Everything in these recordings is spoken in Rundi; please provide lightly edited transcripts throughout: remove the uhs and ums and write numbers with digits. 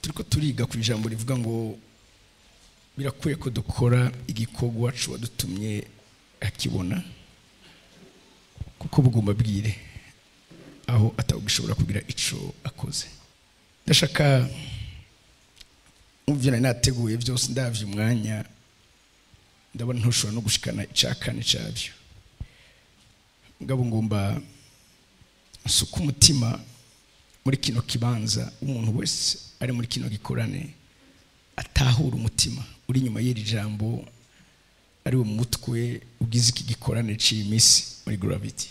Turiko turiga ku ijambo rivuga ngo birakwiye ko dukora igikorwa wadutumye akibona, kuko bugomba bwire aho atawugishobora kugira ico akoze. Ndashaka muvyo nateguye byose, ndavye umwanya ndabona ntushobora no gushikana icakane cyabyo. Ngabo ngomba suka umutima muri kino kibanza, umuntu wese ari muri kino gikorane atahura umutima uri nyuma y'iri jambo, ari wo mutwe ugize iki gikorane c'imisi muri Gravity.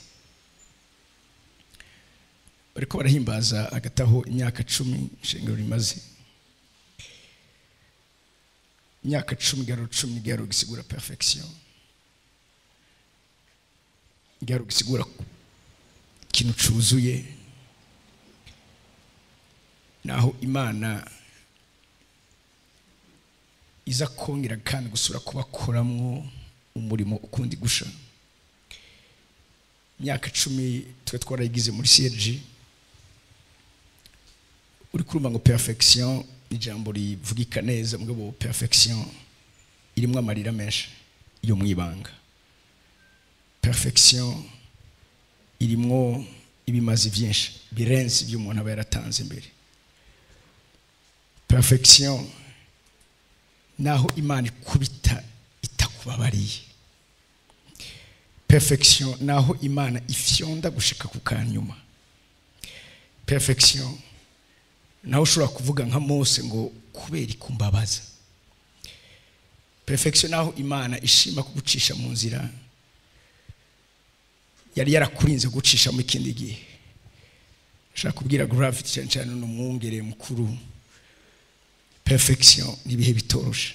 Bariko barahimbaza agataho imyaka 10 ishengero rimaze. Imyaka 10 garo 10 garo gisigura perfection, garo gisigura ikintu cuzuye, naho Imana iza kongera kandi gusura kubakoramwo umurimo ukundi gusha. Imyaka 10 twe twarayigize muri CRG. Uri kurumva ngo perfection ni jambo rivugika neza, mugabo perfection irimwo amarira menshi yo mwibanga. Perfection irimwo ibimazi byinshi birenze ibyo umuntu aba yaratanze imbere. Perfection naho Imana ikubita itakubabariye. Perfection naho Imana ifyonda gushika ku kanyuma. Perfection naho ushobora kuvuga nka Mose ngo kubera ikumbabaza. Perfection naho Imana ishima kugucisha mu nzira yari yarakurinze gucisha mu kindi gihe. Ashaka kubwira Gravity cyane cyane no mwungere mukuru, perfection nibihe bitoroshe.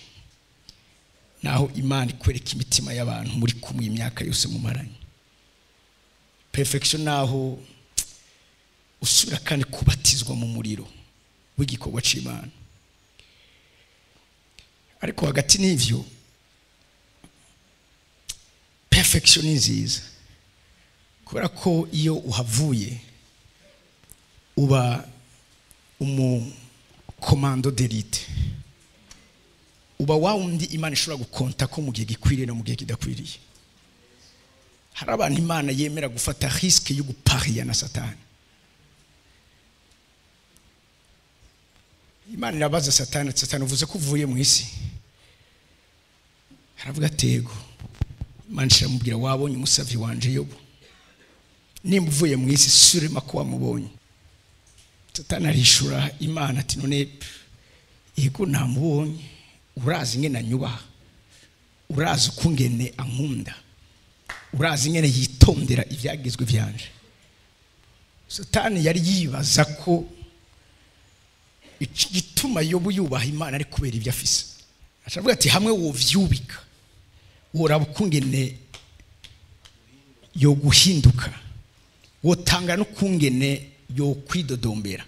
Naho Imana ikwereka imitima y'abantu muri kumwe imyaka yose mumaranye. Perfection naho usubira kandi kubatizwa mu muriro w'igikorwa c'Imana. Ariko hagati n'ivyo, perfection ni nziza kubera ko iyo uhavuye uba umu commando d'élite, uba wawundi Imana ishobora gukonta ko mu gihe gikwiriye no mu gihe kidakwiriye. Hari abantu Imana yemera gufata risque yo gupariya na Satani. Imana irabaza Satani, Satani uvuze ko uvuye mu isi? Aravuga atego. Imana iramubwira wabonye umusavyi wanje Yobu, nimba uvuye mu isi surema ko wamubonye. Satani arishura Imana ati none yego namubonye, urazi ingene anyubaha, urazi ukungene ankunda, urazi ingene yitondera ivyagizwe vyanje. Satani yari yibaza ko igituma Yobu yubaha Imana ari kubera ibyo afise. Ashavuga ati hamwe wovyubika woraba ukungene yo guhinduka, wotanga n'ukungene yo kwidodombera,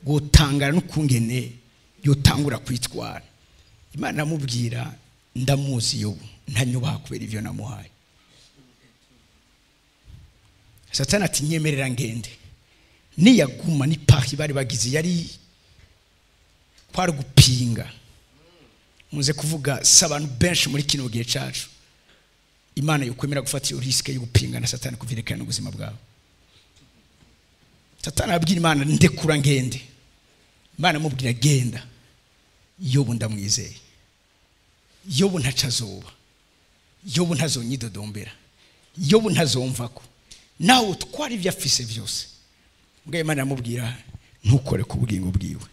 wotanga n'ukungene yotangura kwitwara. Imana amubwira ndamuzi Yobu ntanyubaha kubera ivyo namuhaye. Satani ati nyemerera ngende. Niyaguma ni pari bari bagize yari kwari gupinga. Muze kuvuga sabantu benshi muri kino gihe cacu Imana yokwemera gufata iyo risque yo gupinga na Satani kuvirekana ubuzima bwawe. Satani abwira Imana ndekura ngende. Imana amubwira genda. Yobu ndamwizeye, Yobu ntacazoba, Yobu ntazonyidodombera, Yobu ntazomvako, nawe utwara ibyo afise byose. Mbwa Imana amubwira ntukore ku bugingo bwiwe.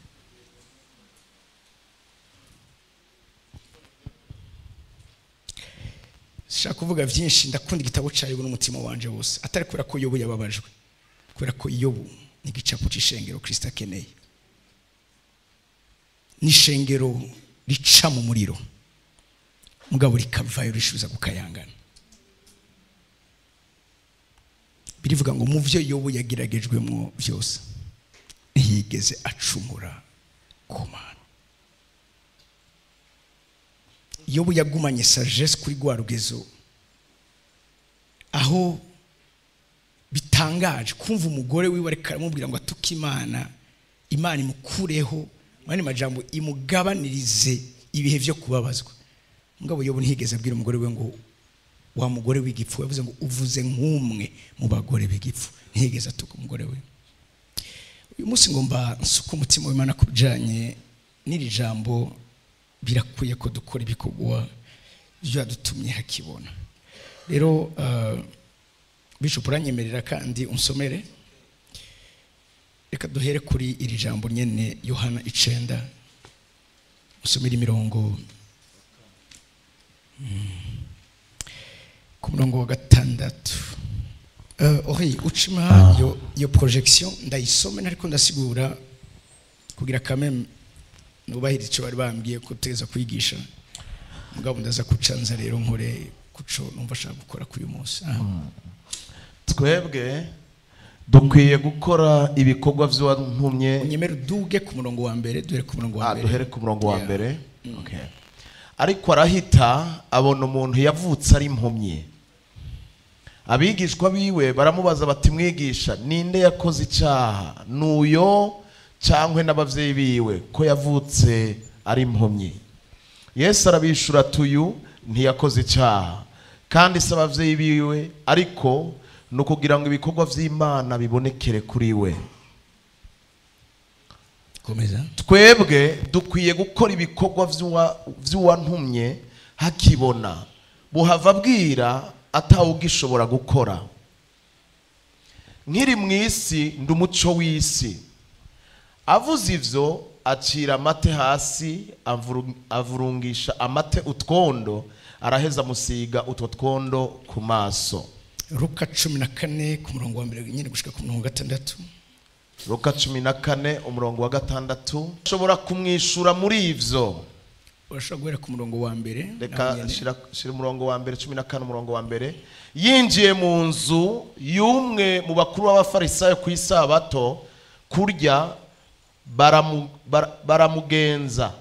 Shaka kuvuga byinshi, ndakunda igitabo ca Yobu n'umutima wanje wose, atari kubera ko Yobu yababajwe, kubera ko Yobu ni igicapo c'ishengero Kristo akeneye. N'ishengero rica mu muriro mugabo rikavayo rishuza gukayangana. Birivuga ngo mu vyo Yobu yageragejwemwo byose ntiyigeze acumura ku Mana. Yobu yagumanye sagesse kuri rwa rugezo, aho bitangaje kumva umugore wiwe ariko aramubwira ngo atuke Imana, Imana imukureho Mwani majambo imugabanirize ibihe vyo kubabazwa. Mugabo Yobu ntiyigeze abwira umugore we ngo wa mugore w'igipfu, yavuze ngo uvuze nk'umwe mu bagore b'igipfu. Ntiyigeze atuka umugore we. Uyu munsi ngomba nsuka umutima w'Imana kubijanye n'iri jambo, birakwiye ko dukora ibikorwa byadutumye hakibona. Rero Bishop uranyemerera kandi unsomere, reka duhere kuri iri jambo nyene Yohana 9, usomere imirongo ku murongo wa 6. Ori ucima yo projection ndayisome ariko ndasigura kugira quand même nubahirize ico bari bambwiye ko teza kwigisha. Mugabo ndaza kucanza rero nkore kuco numva ashaka gukora kuri uyu munsi. Twebwe dukwiye gukora ibikorwa vy'uwantumye. Unyemere uduge ku murongo wa mbere, duhere ku murongo wa mbere. Duhere ku murongo wa mbere. Okay. Ariko arahita abona umuntu yavutse ari impumyi. Abigishwa biwe baramubaza bati mwigisha, ninde yakoze icyaha, nuyo cyangwa n'abavyeyi biwe ko yavutse ari impumyi? Yesu arabishura tuyu ntiyakoze icyaha kandi se abavyeyi biwe, ariko nukugira ngo ibikorwa vy'Imana bibonekere kuri we. Komeza. Twebwe dukwiye gukora ibikorwa vy'uwantumye hakibona, buhava bwira atawugishobora gukora. Nkiri mw'isi ndi umuco w'isi. Avuze ivyo acira amate hasi, avurungisha amate utwondo, araheza musiga utwo twondo ku maso. Luka 14 ku murongo wa mbere nyine gushika ku murongo wa 6. Luka 14 umurongo wa 6. Ushobora kumwishura muri ivyo. Urashobora guhera ku murongo wa mbere. Reka shira umurongo wa mbere, 14 umurongo wa mbere. Yinjiye mu nzu y'umwe mu bakuru b'abafarisayo ku isabato kurya, baramugenza.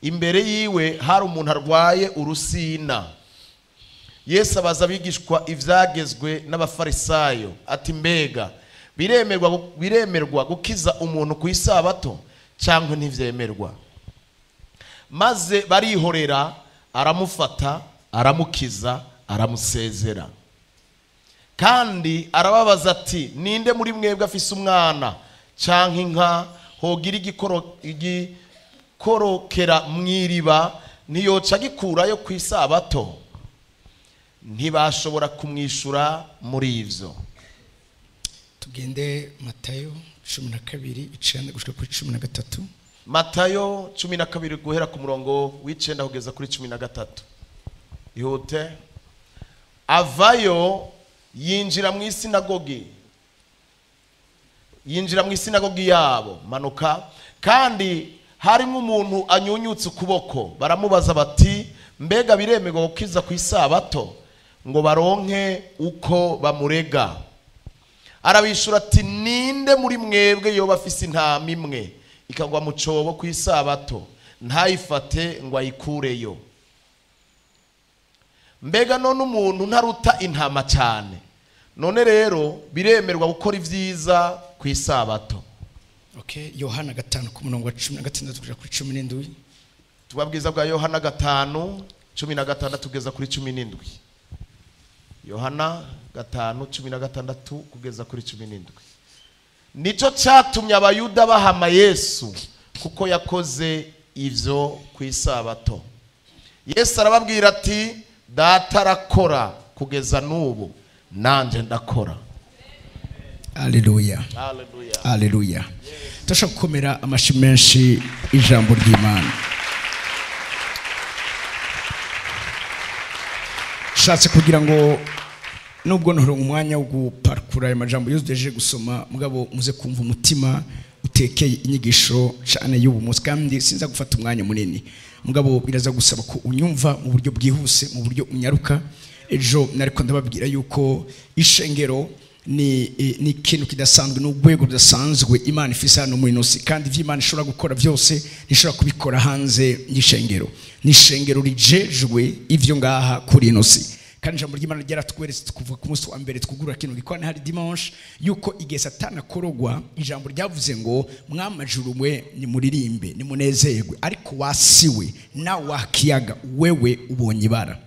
Imbere yiwe hari umuntu arwaye urusina. Yesu abaza abigishwa ivyagezwe n'abafarisayo ati mbega biremerwa gukiza umuntu ku isabato cyangwa ntivyemerwa? Maze barihorera, aramufata, aramukiza, aramusezera. Kandi arababaza ati ninde muri mwebwe afise umwana canke inka hogira igikorokera mwiriba ntiyoca gikurayo ku isabato? Ntibashobora kumwishura muri ivyo. Tugende Matayo 12 9 gushika kuri 13. Matayo 12 guhera ku murongo w'icenda kugeza kuri 13. Ihute. Avayo yinjira mu isinagogi. Yinjira mu isinagogi yabo, manuka, kandi harimo umuntu anyunyutse ukuboko. Baramubaza bati mbega biremerwa gukiza ku isabato? Ngo baronke uko bamurega. Arabishura ati ninde muri mwebwe yoba afise intama imwe ikagwa mu cobo ku isabato ntayifate ngo ayikureyo? Mbega none umuntu ntaruta intama cyane? None rero biremerwa gukora ivyiza ku isabato. Okay, Yohana 5 ku murongo wa 16 kugeza kuri 17. Tubabwiza bwa Yohana 5:16 kugeza kuri 17. Yohana 5:16 kugeza kuri 17. Nico cyatumye abayuda bahama Yesu kuko yakoze ivyo ku isabato. Yesu arababwira ati data arakora kugeza n'ubu, nanje ndakora. Haleluya. Haleluya. Haleluya. Turashaka gukomera amashi menshi ijambo ry'Imana. Shatse kugira ngo nubwo nturonka umwanya wo guparkura aya majambo yuzuye gusoma, mugabo muze kumva umutima utekeye inyigisho cyane y'ubu munsi, kandi sinza gufata umwanya munini. Mugabo biraza gusaba ko unyumva mu buryo bwihuse, mu buryo unyaruka. Ejo nariko ndababwira yuko ishengero ni ikintu kidasanzwe, n'urwego rudasanzwe Imana ifise hano muri ino si, kandi ivyo Imana ishobora gukora byose ntishobora kubikora hanze y'ishengero. Ni ishengero rijejwe ivyo ngaha kuri ino si, Kandi ijambo ry'Imana ryaratweretse kuva ku munsi wa mbere twugurura kino gikorane hari dimanche, yuko igihe Satani akorogwa, ijambo ryavuze ngo mwamajuru mwe nimuririmbe nimunezerwe, ariko wasiwe na wakiyaga wewe ubonye ibara.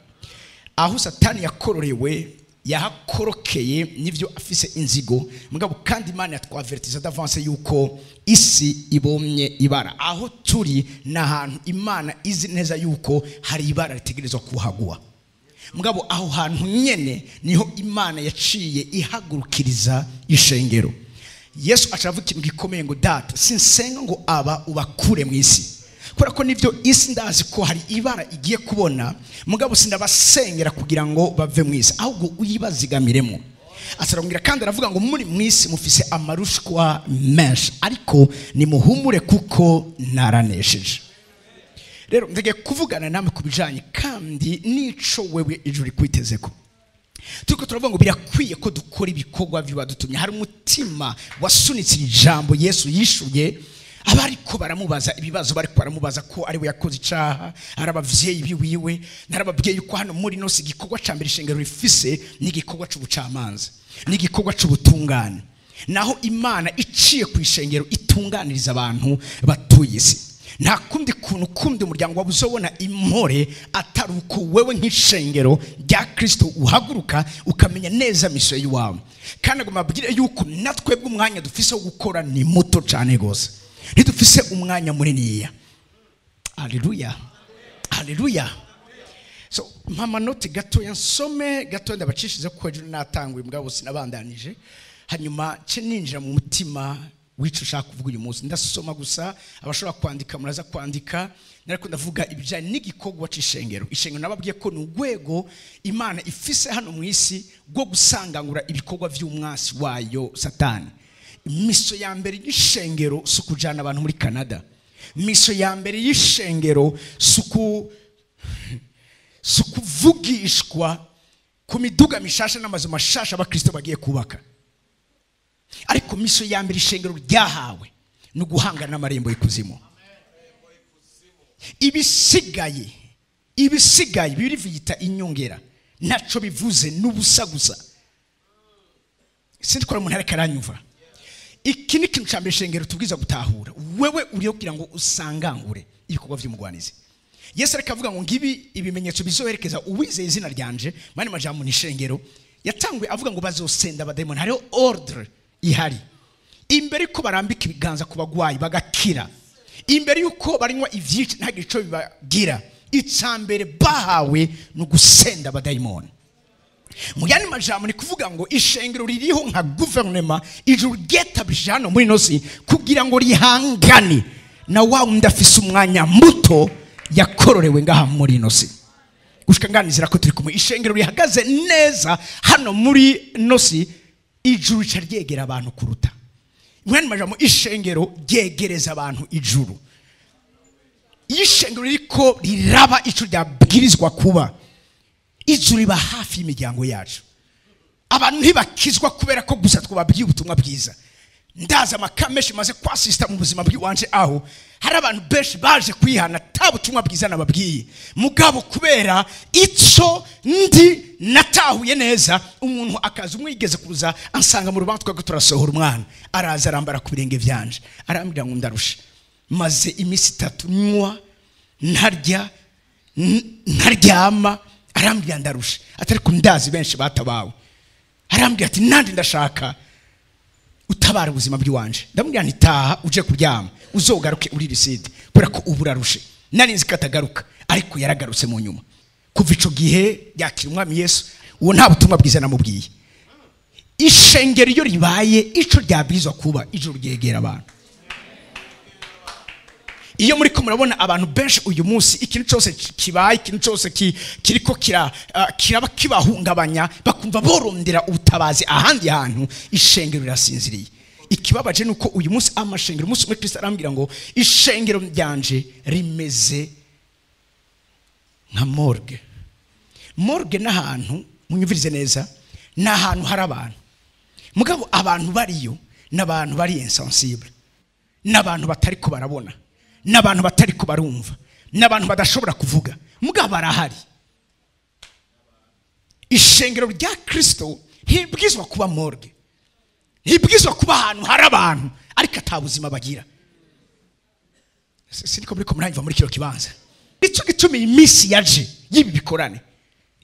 Aho Satani yakororewe yahakorokeye nivyo afise inzigo, mugabo kandi Imana yatwavertiza d'avance yuko isi ibomye ibara. Aho turi nahantu Imana izi neza yuko hari ibara ritegerezwa kuhagwa. Mugabo aho hantu nyene niho Imana yaciye ihagurukiriza ishengero. Yesu acavuga ikintu gikomeye ngo data sinsenga ngo aba ubakure mu isi, kubera ko nivyo isi ndazi ko hari ibara igiye kubona, mugabo sindabasengera kugira ngo bave mu isi, ahubwo uyibazigamiremo. Asarongera kandi aravuga ngo muri mu isi mufise amarushwa menshi, ariko nimuhumure kuko naranesheje. Rero ndege kuvugana namwe kubijanye kandi nico wewe ijuru kwitezeko. Turiko turavuga ngo birakwiye ko dukora ibikorwa bibadutumye. Hari umutima wasunitse ijambo Yesu yishuye abariko baramubaza ibibazo, bariko baramubaza ko ari we yakoze icaha, ari abavyeyi biwiwe. Narababwiye yuko hano muri no si igikorwa ca mbere ishengero rifise ni igikorwa c'ubucamanza, ni igikorwa c'ubutungane. Naho Imana iciye ku ishengero itunganiriza abantu batuye isi. Nta kundi kuntu kundi umuryango wawe uzobona impore atari uko wewe nk'ishengero rya Kristo uhaguruka ukamenya neza mission yawe. Kandi ngo mabwire yuko natwebwe umwanya dufise wo gukora ni muto cyane gose, ntidufise umwanya muniniya. Haleluya, haleluya. So mama note gato yansome gato ndabacishize ko ejo natanguye mugabo sinabandanije, hanyuma ce ninjira mu mutima wico ushaka kuvuga uyu munsi. Ndasoma gusa, abashobora kwandika muraza kwandika. Nariko ndavuga ibijanye n'igikorwa c'ishengero. Ishengero nababwiye ko ni urwego Imana ifise hano mu isi rwo gusangangura ibikorwa vy'umwasi wayo Satani. Miso ya mbere y'ishengero si ukujana abantu muri Canada. Miso ya mbere y'ishengero si ukuvugishwa ku miduga mishasha n'amazu mashasha abakristo bagiye kubaka. Ariko miso ya mbere ishengero ryahawe ni uguhangana n'amarembo y'ikuzimu. Ibisigaye biri vyita inyongera, ntaco bivuze n'ubusa gusa. Sindikora umuntu ariko aranyumva. Iki ni ikintu ca mbere ishengero tubwiza gutahura. Wewe uriyo kugira ngo usangangure ibikorwa vy'umugwanizi. Yesu ariko avuga ngo ngibi ibimenyetso bizoherekeza uwizeye izina ryanje. Mani majambo ni ishengero yatanguye avuga ngo bazosenda abademoni. Hariho ordre ihari imbere yuko barambika ibiganza ku bagwayi bagakira, imbere yuko barinywa ivyici ntagire ico bibagira. Icambere bahawe ni ugusenda abadayimoni. Mu yandi majambo ni kuvuga ngo ishengero ririho nka guverinoma ijuru ryetabije hano muri nosi kugira ngo rihangane na wa wundi afise umwanya muto yakororewe ngaha muri nosi. Gushika nganizira ko turi kumwe. Ishengero rihagaze neza hano muri nosi, ijuru rica ryegera abantu kuruta. Mu yandi majambo ishengero ryegereza abantu ijuru. Ishengero ririko riraba ico ryabwirizwa kuba, ijuru riba hafi y'imiryango yacu. Abantu ntibakizwa kubera ko gusa twababwiye ubutumwa bwiza. Ndaza amakameshi maze kwasista mu buzima bw'iwanje, aho hari abantu benshi baje kwihana ta butumwa bwiza nababwiye, mugabo kubera ico ndi natahuye neza, umuntu akaza umwigeze kuza ansanga mu rubanza twako turasohora umwana, araza arambara ku birenge vyanje, arambwira ngo ndarusha, maze iminsi itatu nywa ntarya ntaryama, arambwira ndarusha, atari ko ndazi benshi batabawe. Arambwira ati nandi ndashaka utabara ubuzima bw'iwanje. Ndamubwira nti taha uje kuryama uzogaruke uri riside kubera ko ubu urarushe. Nari nzi ko atagaruka, ariko yaragarutse mu nyuma. Kuva ico gihe yakira umwami Yesu, uwo nta butumwa bwiza namubwiye. Ishengero iyo ribaye ico ryabwirizwa kuba, ijuru ryegera abantu. Iyo muri ko murabona abantu benshi uyu munsi ikintu cyose kibaye, ikintu cyose kiriko kiraba kibahungabanya, bakumva borondera ubutabazi ahandi hantu, ishengero rirasinziriye. Ikibabaje nuko uyu munsi amashengero, umunsi umwe Kristo arambwira ngo ishengero ryanje rimeze nka morgue. Morgue n'ahantu, munyumvirize neza, n'ahantu hari abantu. Mugabo abantu bariyo n'abantu bari insensible, n'abantu batari ko barabona, n'abantu batari ko barumva, n'abantu badashobora kuvuga, mugabo barahari. Ishengero rya Kristo ntibwizwa kuba morgue, ntibwizwa kuba ahantu hari abantu ariko atabuzima bagira. Siniko muri ko muranyumva muri kino kibanza. Ico gituma iyi minsi yaje y'ibi bikorane,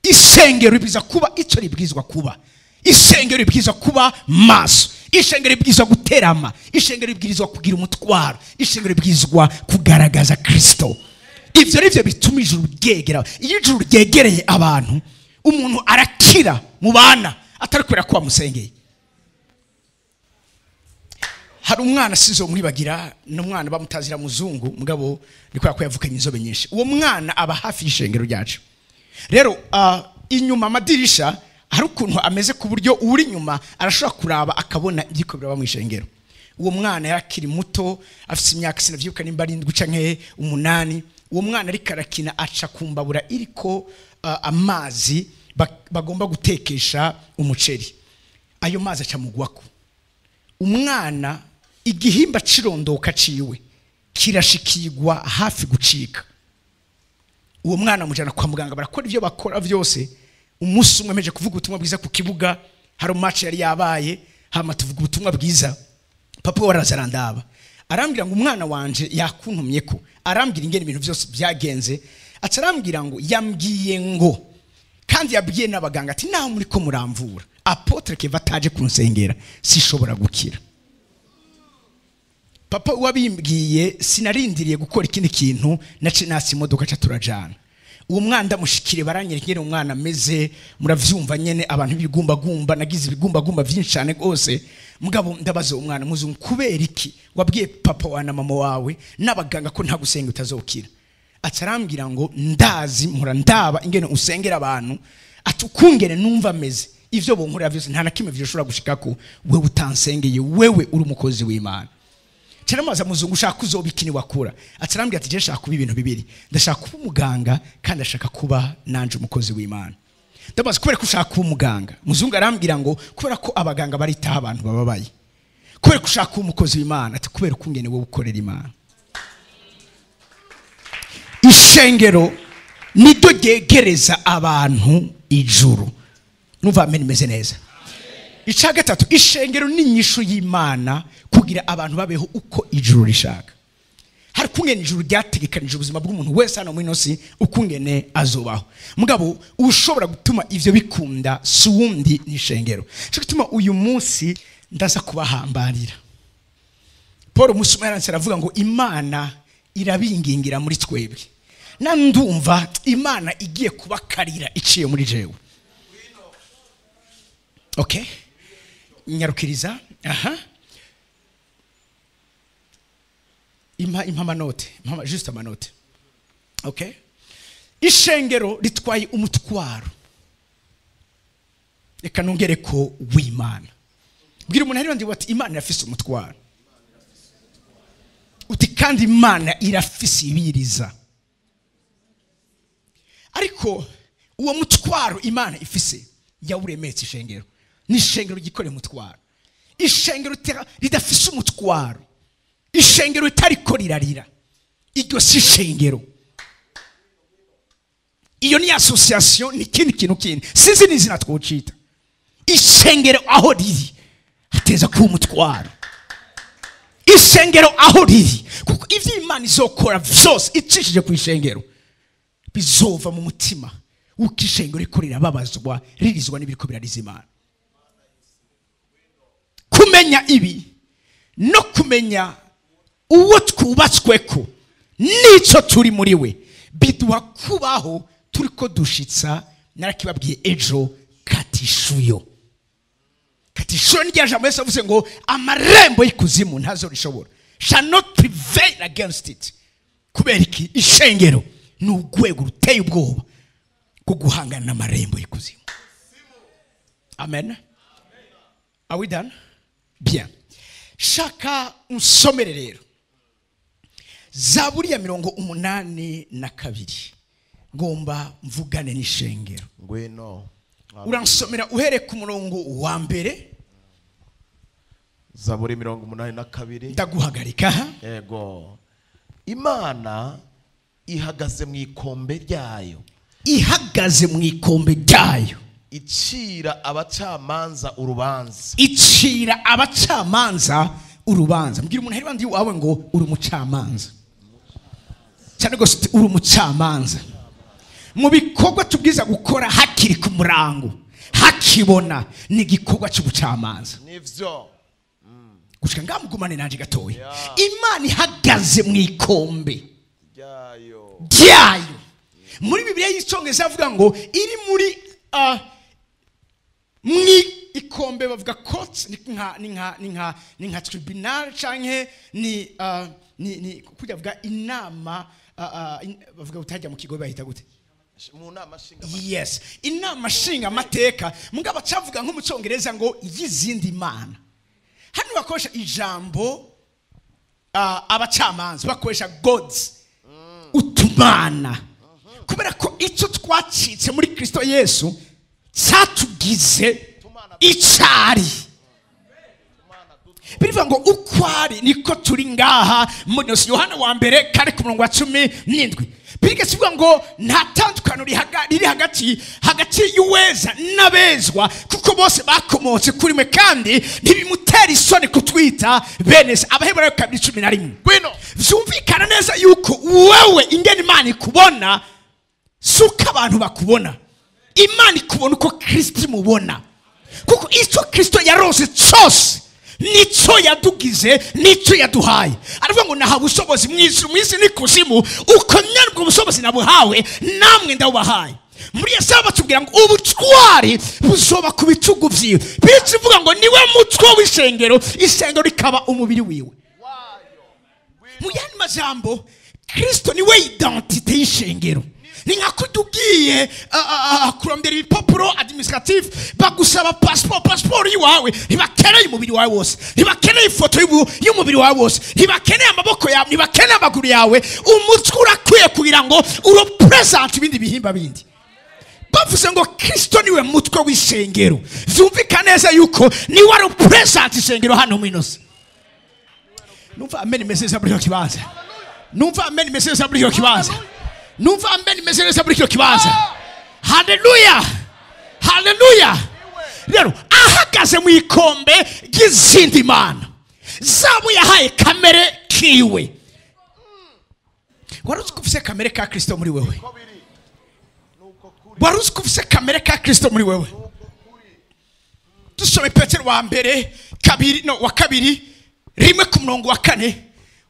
ishengero ribwiza kuba ico ribwizwa kuba. Ishengero ribwirizwa kuba maso, ishengero ribwirizwa guterama, ishengero ribwirizwa kugira umutwaro, ishengero ribwirizwa kugaragaza Kristo. Ivyo nivyo bituma ijuru ryegera. Iyo ijuru ryegereye abantu, umuntu arakira mu bana atari kubera ko bamusengeye. Hari umwana sizo mwibagira, n'umwana bamutazira muzungu, mugabo ni kubera ko yavukanye inzobe nyinshi. Uwo mwana aba hafi y'ishengero ryacu. Rero inyuma amadirisha hari ukuntu ameze ku buryo uri inyuma arashobora kuraba akabona ibiko biraba mu ishengero. Uwo mwana yarakiri muto, afite imyaka sinavyibuka nimba ari 7 canke 8. Uwo mwana ariko arakina aca kumbabura iriko amazi bagomba gutekesha umuceri. Ayo mazi aca mugwako. Umwana igihimba cirondoka ciwe kirashikirwa hafi gucika. Uwo mwana mujana kwa muganga barakora ivyo bakora vyose. Umunsi umwe meje kuvuga ubutumwa bwiza ku kibuga, hari match yari yabaye, hama tuvuga ubutumwa bwiza. Papa waraza arandaba, arambwira ngo umwana wanje yakuntumye ko, arambwira ingene ibintu byose byagenze, aca arambwira ngo yambwiye ngo, kandi yabwiye n'abaganga ati naho muri ko muramvura, Apotre Keva ataje kunsengera sishobora gukira. Papa wabimbwiye sinarindiriye gukora ikindi kintu, nace nasi imodoka ca turajana. Uwo mwana ndamushikire baranyereka ingene umwana ameze, muravyumva nyene abantu b'ibigumbagumba, nagize ibigumbagumba vyinshi cane gose. Mugabo ndabaza uwo mwana, muzungu kubera iki wabwiye papa wa na mama wawe n'abaganga ko nta gusenga utazokira? Aca arambwira ngo ndazi mpora ndaba ingene usengera abantu, ati ukungene numva ameze, ivyo bonkorera vyose nta na kimwe vyoshobora gushikako wewe utansengeye, wewe uri umukozi w'Imana. Cyaramaza muzungu ushaka kuzobikini wakura. Aca arambwira ati je nshaka kuba ibintu bibiri, ndashaka kuba umuganga kandi ndashaka kuba nanje umukozi w'Imana. Ndabaza kubera ko ushaka kuba umuganga? Muzungu arambwira ngo kubera ko abaganga baritaha abantu bababaye. Kubera ko ushaka kuba umukozi w'Imana? Ati kubera ko ungene wewe ukorera Imana. Ishengero niryo ryegereza abantu ijuru. Numva amen imeze neza. Ica gatatu, ishengero ni inyishu y'Imana kugira abantu babeho uko ijuru rishaka. Hari kungene ijuru ryategekanije ubuzima bw'umuntu wese hano muri ino si ukungene azobaho. Mugabo ushobora gutuma ivyo bikunda si wundi ni ishengero. Cyo gituma uyu munsi ndaza kubahambarira. Paul Musuma yaranse aravuga ngo Imana irabingingira muri twebwe. Na ndumva Imana igiye kubakarira iciye muri jewe. Okay? Nyarukiriza. Aha. Impa amanote, impa juste amanote. Okay? Ishengero ritwaye umutwaro. Reka nongere ko w'Imana. Bwira umuntu hariyo ndi bati Imana irafise umutwaro. Uti kandi Imana irafise ibiriza. Ariko uwo mutwaro Imana ifise yawuremetse ishengero. Ni ishengero gikore umutwaro. Ishengero ridafise umutwaro. Ishengero itariko rirarira. Iryo si ishengero. Iyo ni association, ni kindi kintu kindi. Sinzi n'izina twocita. Ishengero aho riri hateza kuba umutwaro. Ishengero aho riri, kuko ivyo Imana izokora vyose icishije ku ishengero bizova mu mutima uko ishengero riko rirababazwa ririzwa n'ibiriko birariza Imana. Kumenya ibi no kumenya uwo twubatsweko nico turi muri we biduha kubaho turiko dushitsa. Narakibabwiye ejo katishuyo. Katishuyo ni rya jambo Yesu avuze ngo amarembo y'ikuzimu ntazorishobora, shall not prevail against it. Kubera iki? Ishengero ni urwego ruteye ubwoba rwo guhangana n'amarembo y'ikuzimu. Amen. Are we done? Bien. Shaka unsomere rero Zaburi ya 82. Ngomba mvugane n'ishengero. Ngwino. Uransomera uhere ku murongo wa mbere. Zaburi 82. Ndaguhagarika. Yego. Imana ihagaze mu ikombe ryayo. Ihagaze mu ikombe ryayo. Icira abacamanza urubanza. Icira abacamanza urubanza. Mbwira umuntu hari wawe ngo uri umucamanza. Cyane gose uri umucamanza. Mu bikorwa tubwiza gukora hakiri ku murango, hakibona ni igikorwa cy'ubucamanza. Nivyo. Gushika ngamugumane nanje gatoya. Imana ihagaze mu ikombe ryayo. Muri Bibiliya y'Icongereza avuga ngo iri muri mwi ikombe, bavuga court, ni nka tribunal canke ni kujya bavuga inama, bavuga utajya mu kigo bahita gute? Mu nama nshinga. Yes, inama nshinga amateka. Mugabo acavuga nko mu Cyongereza ngo y'izindi mana. Hano bakoresha ijambo abacamanza, bakoresha gods, utumana, kubera ko icyo twacitse muri Kristo Yesu cyatugize icari. Birivuga ngo uko ari niko turi ngaha muri Yohana wa mbere kare ku murongo wa 17. Biga kivuga ngo nta tandukano riri hagati y'uweza n'abezwa, kuko bose bakomotse kuri mwe, kandi ntibimutera isoni kutwita bene se. Abaheburayo 2:11. Gwino. Vyumvikana neza yuko wewe ingene Imana ikubona suko abantu bakubona. Imana ikubona uko Kristo imubona, kuko icyo Kristo yarose cyose nico yadugize, nico yaduhaye. Aravuga ngo nahawe ubushobozi mu ijuru, mu isi n'ikuzimu, uko nyene ubwo bushobozi nabuhawe namwe ndabubahaye. Muri Yesaya batubwira ngo ubutwari buzoba ku bitugu vyiwe. Bibiliya ivuga ngo niwe mutwe w'ishengero, ishengero rikaba umubiri wiwe. Mu yandi majambo, Kristo niwe identité y'ishengero. Ni nka kutugiye kurondera ibipapuro administratif, bagusaba passport. Passport yiwawe ntibakeneye umubiri wawe wose, ntibakeneye ifoto y'umubiri wawe wose, ntibakeneye amaboko yawe, ntibakeneye amaguru yawe. Umutwe urakwiye kugira ngo urepresent ibindi bihimba bindi. Bavuze ngo Kristo niwe mutwe w'ishengero, vyumvikana neza yuko niwe represent ishengero hano mw'inosi. Numva amen imeze neza muri icyo kibanza. Numva amen imeze neza muri icyo kibanza. Numva amen imeze neza muri icyo kibanza. Haleluya, haleluya. Rero ahagaze mu ikombe ry'izindi mana zabo yahaye kamere kiwe. Wari uzi ko ufise kamere ka Kristo muri wewe? Wari uzi ko ufise kamere ka Kristo muri wewe? Dusome Petero wa mbere kabiri, no wa kabiri rimwe ku murongo wa 4.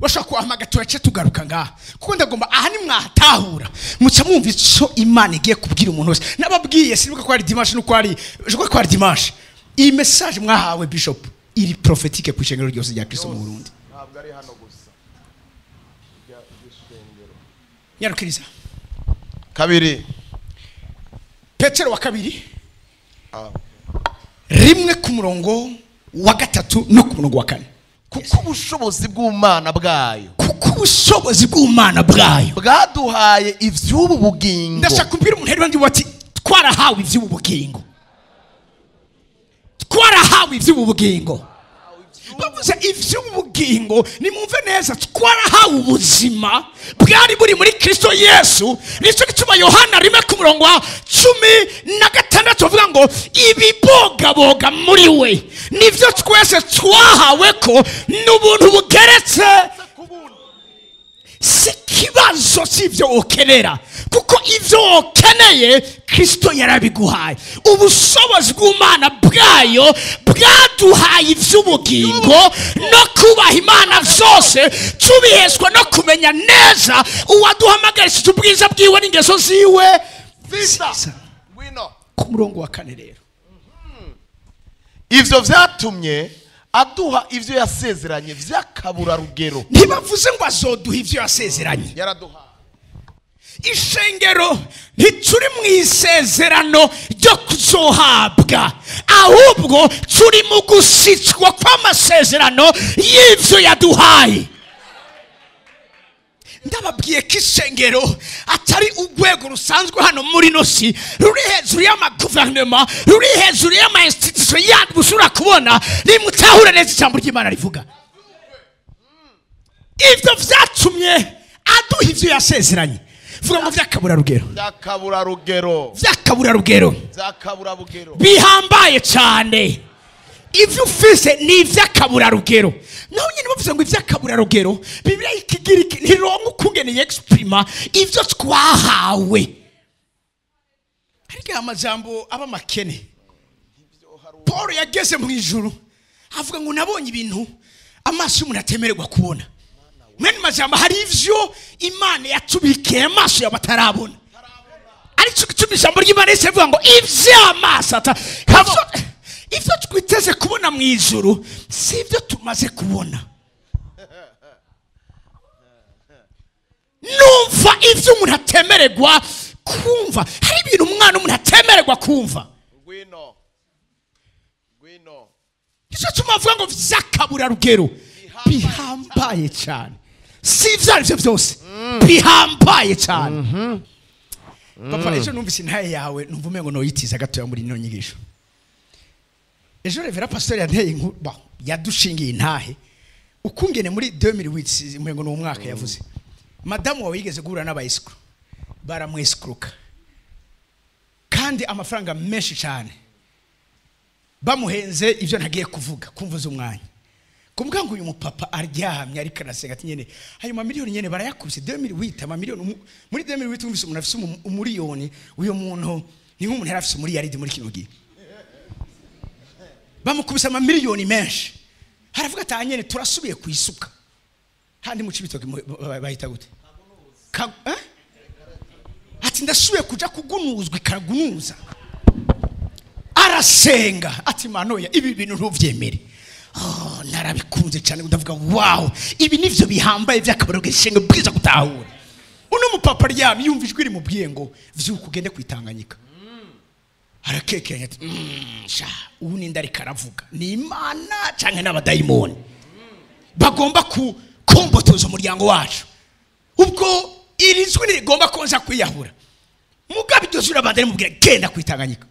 Washaka kuhamagara turace tugaruka ngaha, kuko ndagomba aha ni mwatahura muca mwumva ico Imana igiye kubwira umuntu wese. Nababwiye, sinibuka ko ari dimanche nuko ari, je crois ko ari dimanche. Iyi message mwahawe bishop iri prophétique ku ishengero ryose rya Kristo mu Burundi. Ntabwo ari hano gusa. Ry'ishengero. Nyarukiriza. Kabiri. Petero wa kabiri rimwe ku murongo wa 3 no ku murongo wa 4. Kuko ubushobozi bw'Umana bwayo, kuko ubushobozi bw'Umana bwayo bwaduhaye ivy'ubu bugingo. Ndashaka kubwira umuntu rero ndi wati twarahawe ivy'ubu bugingo, twarahawe ivy'ubu bugingo. Bavuze ivy'ubu bugingo, nimumve neza, twarahawe ubuzima bwari buri muri Kristo Yesu. Nico gituma Yohana rimwe ku murongo wa 16 avuga ngo ibibogaboga muri we nivyo twese twahawe ko n'ubuntu bugeretse. Si kibazo sivyo ukenera, kuko ivyo ukeneye Kristo yarabiguhaye. Ubushobozi bw'Imana bwayo bwaduhaye ivy'ubugingo no kubaha Imana vyose, tubiheshwa no kumenya neza uwaduhamagarishije ubwiza bwiwe n'ingeso ziwe. Wino. Ku murongo wa 4 rero, ivyo vyatumye aduha ivyo yasezeranye vyakabura rugero. Ntibavuze ngo azoduha ivyo yasezeranye, yaraduha. Ishengero ntituri mu isezerano ryo kuzohabwa, ahubwo turi mu gusitswa kw'amasezerano y'ivyo yaduhaye. Ndababwiye ko ishengero atari urwego rusanzwe hano muri nosi, ruri hejuru y'amaguverinoma, ruri hejuru y'ama institution yandi mushobora kubona. Nimutahure neza ijambo ry'Imana rivuga ivyo vyatumye aduha ivyo yasezeranye. Vuga ngo vy'akaburarugero. Vy'akaburarugero. Vy'akaburarugero. Vy'akaburarugero. Bihambaye cyane. Ivyo ufise ni ivy'akaburarugero. Naho nyine bavuze ngo ivy'akaburarugero, Bibiliya ikigiriki ntironka ukungene yexprima ivyo twahawe. Ariko amajambo aba makene. Paul yageze mu ijuru avuga ngo nabonye ibintu amaso y'umuntu atemererwa kubona. Mwene majambo hari ivyo Imana yatubikiye amaso y'abatarabona. Ariko gituma ijambo ry'Imana rivuga ngo ivy'amaso ata ivyo twiteze kubona mu ijuru si ivyo tumaze kubona. Numva ivyo umuntu atemererwa kumva. Hari ibintu umwana umuntu atemererwa kumva. Ngwino. Ngwino. Icyo tuma avuga ngo vy'akaburarugero bihambaye cyane. Si ivyo arivyo byose bihambaye cyane. Papa, ejo numvise intaye yawe numva umengo noyitiza gatoya muri ino nyigisho. Ejo revera pastor yanteye inkuru, yadushingiye intahe ukungene muri 2008 umengo no mwaka yavuze. Madamu wawe yigeze guhura n'abayescroc baramwescroka kandi amafaranga menshi cyane bamuhenze ivyo ntagiye kuvuga kumvuza umwanya. Kumbwa ngo uyu mupapa aryamye ariko arasenga ati nyene ayo mamiliyoni nyene barayakubise 2008 amamiliyoni muri 2008 umvise umuntu afise umuriyoni, uyo muntu ni nk'umuntu yari afise umuriyaridi muri kino gihe. Bamukubise amamiliyoni menshi. Haravuga ati nyene turasubiye kwisuka. Handi mu cibitoke bahita gute? Ati ndasubiye kuja kugunuzwa ikagunuza. Arasenga ati manoya ibi bintu ntuvyemere. Oh, narabikunze cyane ndavuga wow, ibi nivyo bihambaye by'akabariro gishenga bwiza gutahura. Uno mupapa aryamye yumva ijwi rimubwiye ngo vyuka ugende kwitanganyika. Arakekeranya ati sha ubu ninde ariko aravuga? Ni Imana canke n'abadayimoni bagomba kukombotoza umuryango wacu. Ubwo iri jwi rigomba konza kwiyahura. Mugabe iryo jwi rabandanye rimubwira genda kwitanganyika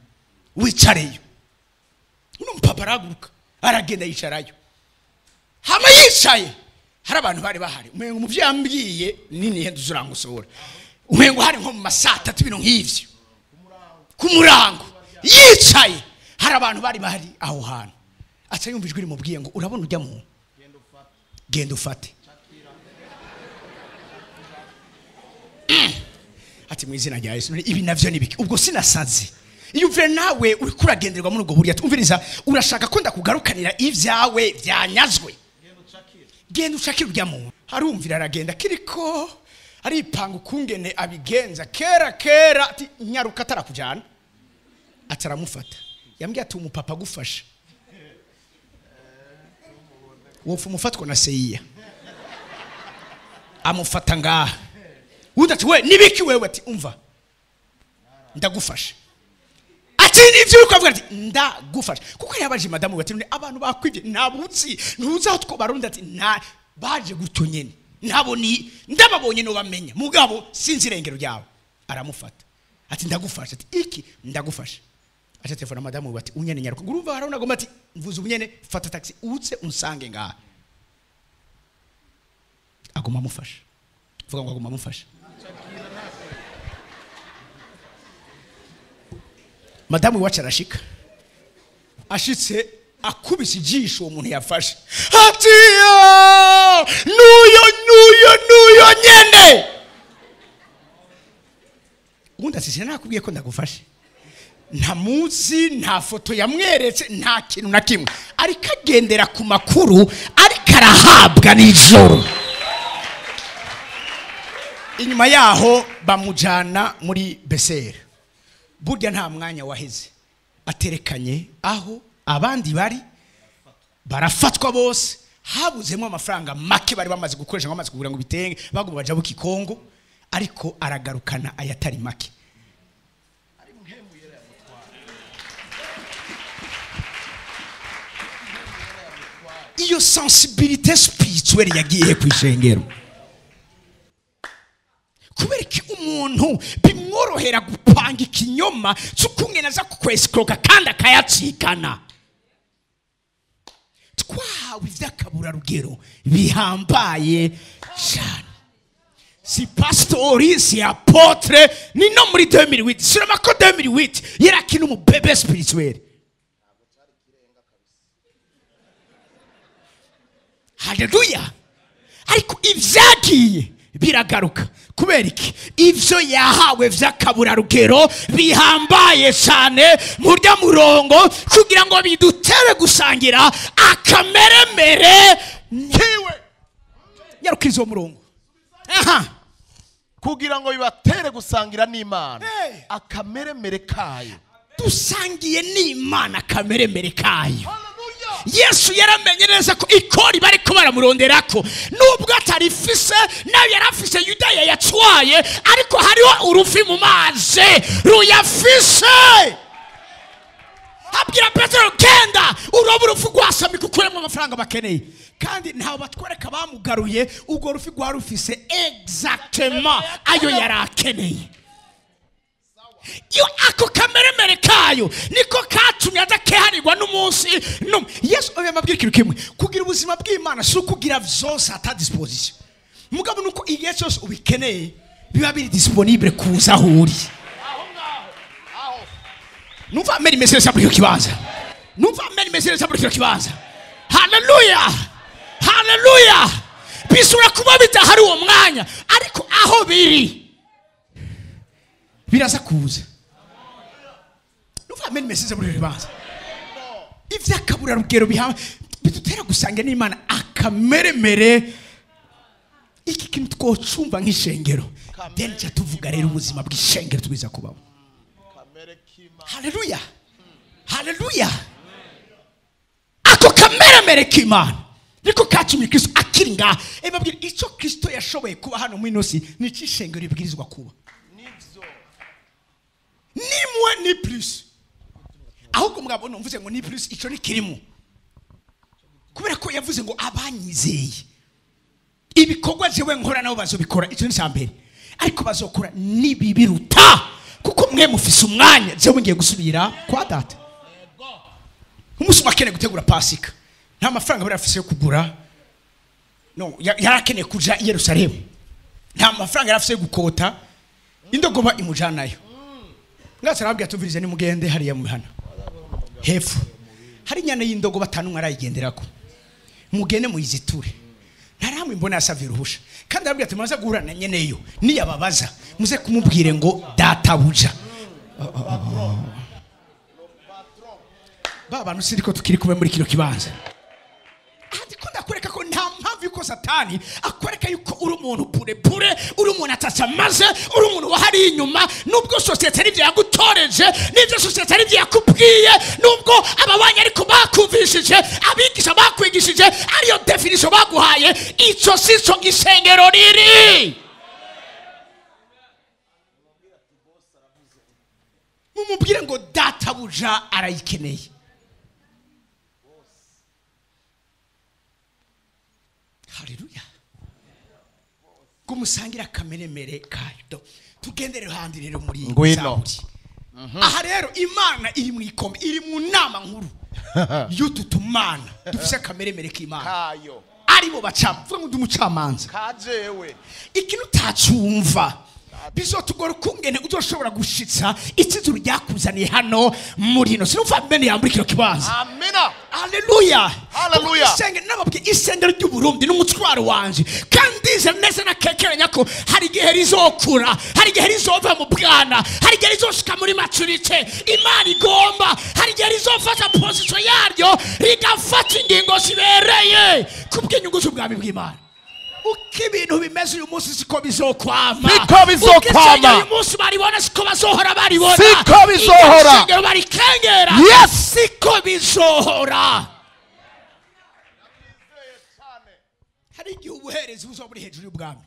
wicareyo. Uno mupapa arahaguruka aragenda yicarayo. Hama yicaye hari abantu bari bahari. Umengo umuvyeyi ambwiye nini hendo zurangusora. Umengo hari nko mu masaa 3 ibintu nk'ivyo. Ku murango yicaye hari abantu bari bahari aho hantu. Aca yumva ijwi rimubwiye ngo urabona ujya mu genda ufate. Ati mu izina rya Yesu ibi navyo nibiki? Ubwo sinasaze. Iyo uvye nawe uri kuragenderwa muri ubwo burya umviriza urashaka ko ndakugarukanira ivyawe vyanyazwe. Genda ucakira urya muntu. Harumvira aragenda kiriko aripanga ukungene abigenza kera kera ati nyaruka atarakujana. Ataramufata. Yambwiye ati umupapa gufasha. Wofu mufatwa na seiya. Amufata ngaha. Undi ati we nibiki wewe ati umva ndagufasha. Ati nivyo uriko avuga ati ndagufasha. Kuko yabaje madamu ati abantu bakwivye nabutsi ntuza two barundi ati nta baje gutyo nyene nabo ni ndababonye no bamenya mugabo sinzi irengero ryawe. Aramufata ati ndagufasha ati iki ndagufasha. Acha telefona madamu ati unyene nyaruka urumva harabona goma ati mvuze unyene fata taxi uze unsange ngaha. Agoma amufasha. Vuga ngo agoma amufasha. Madamu wacu arashika ashitse akubise ijisho uwo muntu yafashe ati nuyo nuyo nuyo nyene. Ubundi ati sinakubwiye ko ndagufashe. Nta munsi nta foto yamweretse nta kintu na kimwe, ariko agendera ku makuru ariko arahabwa nijoro. Inyuma yaho bamujana muri Beseri. Burya nta mwanya waheze aterekanye aho abandi bari barafatwa bose. Habuzemo amafaranga make bari bamaze gukoresha ngo bamaze kugura ngo bitenge bagomba baja buki Kongo, ariko aragarukana ayatari make. Iyo sensibilité spirituelle yagiye kwishengero. Kubera iki umuntu bimworohera gupanga ikinyoma cy'ukungena aza kukwescroka kandi akayacikana. Twahawe ivy'akaburarugero bihambaye cyane. Si pastori, si apôtre, ni no muri 2008. Sûrement ko 2008 yarakina umu bébé spirituel. Haleluya. Ariko ivyagiye biragaruka. Kubera iki? Ivyo yahawe vy'akaburarugero bihambaye cyane murya murongo kugira ngo bidutere gusangira akameremere kiwe. Nyarukizo murongo. Aha. Kugira ngo bibatere gusangira n'Imana akameremere kayo. Dusangiye n'Imana akameremere kayo. Yesu yaramenye neza ko ikori bariko baramuronderako nubwo atarifise nayo yarafise Yudaya yatwaye, ariko hariho urufi mu mazi ruyafise. Abwira Petero, genda urobe urufi rwasamika ukuremo amafaranga bakeneye. Kandi ntawe batwereka bamugaruye urwo rufi rwarufise exactement ayo yarakeneye. Iyo ako kameremere kayo niko katumye adakehanirwa n'umunsi n'umwe. Yesu ababwira ikintu kimwe, kugira ubuzima bw'Imana si ukugira vyose ata disposition. Mugabo nuko igihe cyose ubikeneye biba biri disponible kuza aho uri. Numva ameni message muri kibanza. Numva ameni message muri kibanza. Haleluya. Haleluya. Bisura kuba bidahari uwo mwanya, ariko aho biri biraza kuza. Numva ameni message muri kibanza. Ivyakabura rugero biha bidutera gusanga n'Imana akameremere. Iki kintu twocumva nk'ishengero. Then cha tuvuga rero ubuzima bw'ishengero twiza kubaho. Haleluya. Haleluya. Ako kameremere k'Imana niko katumye Kristo akiri ngaha. Ebabwira ico Kristo yashoboye kuba hano mu inosi ni icishengero ribwirizwa kuba. Ni moins ni plus. Ahubwo mugabo mvuze ngo ni plus ico ni kirimo. Kubera ko yavuze ngo abanyizeye ibikorwa jewe nkora nabo bazobikora, ico ni cyambere. Ariko bazokora nibibiruta kuko mwe mufise umwanya jewe ngiye gusubira kwa data. Umunsi akeneye gutegura Pasika, nta mafaranga bari afise yo kugura. No, yarakeneye kuja i Yerusalemu, nta mafaranga yarafise yo gukota indogoba imujanayo. Ngatse arabwira tuvirize ni mugende hariya mu mihana hepfo hari inyana y'indogoba 5 arayigenderako, mugende muyiziture. Ntaramwe mbona yasavye uruhusha. Kandi arabwira ati muze guhura na nyeneyo niyababaza muze kumubwire ngo databuja. Ba bantu siriko tukiri kumwe muri kino kibanza. Ariko ndakwereka ko nta mpamvu yuko Satani akwereka yuko uri umuntu pure pure, uri umuntu atasamaze, uri umuntu wahari inyuma, nubwo societe arivyo yagutoreje, nibyo societe arivyo yakubwiye, nubwo ababanye ariko bakuvishije, abigisha bakwigishije, ariyo definition baguhaye, ico sico isengero riri. Mumubwire ngo databuja arayikeneye. Haleluya. Kumusangira kameremere kayo. Tugendere handi rero muri ngwino. Aha rero Imana iri mu ikome, iri mu nama nkuru y'utu tumana dufise kameremere k'Imana kayo. Aribo bacamvuga ngo ndumucamanza kajewe. Ikintu utacumva bizotugora ukungene uzoshobora gushitsa ikizuru ryakuzaniye hano muri ino. Sinumva mbene yambura kino kibanza. Amina. Haleluya. Haleluya. Isenge nababwiye isengero ry'u Burundi n'umutwaro wanje. Kandi ize neza nakekeranya ko hari igihe rizokura, hari igihe rizova mu bwana, hari igihe rizoshika muri maturite. Imana igomba, hari igihe rizofata position yaryo rigafata ingingo zibereye kubw'inyungu z'ubwami bw'Imana. Uko ibintu bimeze uyu munsi siko bizokwama. Siko bizokwama. Uyu munsi baribona siko bazohora baribona. Siko bizohora. Isengero barikengera. Yes. Siko bizohora. Hari igihe ubuherezi buzoba buri hejuru y'ubwami.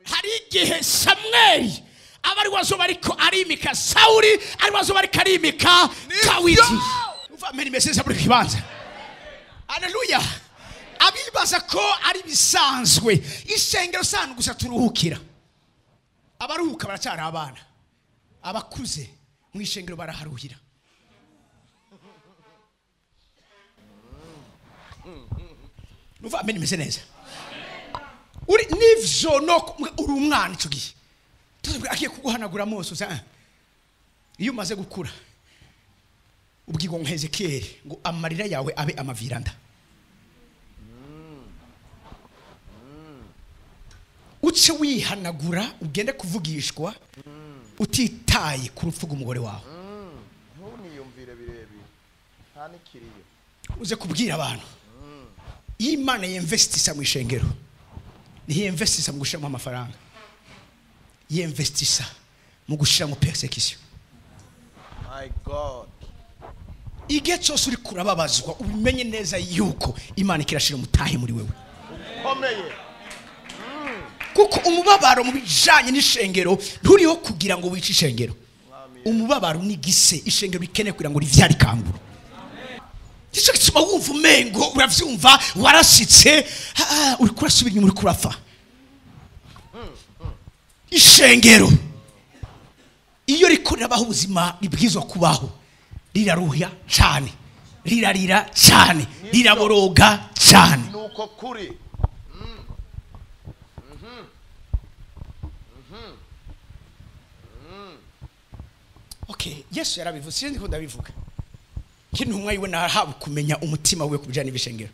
Hari igihe Samweli aba ari wazoba ariko arimika Sauli, ari wazoba ariko arimika Dawidi. Umva ameni message muri kibanza. Haleluya. Abibaza ko ari bisanzwe isengero sanu gusa turuhukira. Abaruhuka baracyari abana, abakuze mu ishengero baraharuhira. Numva ameni meze neza. Uri nivyo no uri umwana ico gihe. Agiye kuguhanagura amaso iyo umaze gukura ubwigo nka Ezekiel ngo amarira yawe abe amaviranda. Uce wihanagura ugende kuvugishwa utitaye ku rupfu rw'umugore wawe. Ntuniyumvire birebire nta nikiriyo. Uze kubwira abantu iyo Imana yinvestisa mu ishengero ntiyinvestisa mu gushiramo amafaranga, yinvestisa mu gushiramo persecution. My God. Igihe cyose uri kurababazwa ubimenye neza yuko Imana ikirashira umutahe muri wewe. Ukomeye. Kuko umubabaro mu bijanye n'ishengero nturiho kugira ngo wice ishengero. Umubabaro ni gise ishengero rikeneye kugira ngo rivyare ikanguro. Nicyo gituma wumva umengo uravyumva warashitse uri kurasubira inyuma uri kurafa. Ishengero iyo riko rirabaho ubuzima ribwizwa kubaho riraruhya cyane, rirarira cyane, riraboroga cyane. Nuko kuri okay, Yesu yarabivuze sinzi ko ndabivuga. Kintu umwe yiwe nahawe kumenya umutima we kubijana n'ibishengero.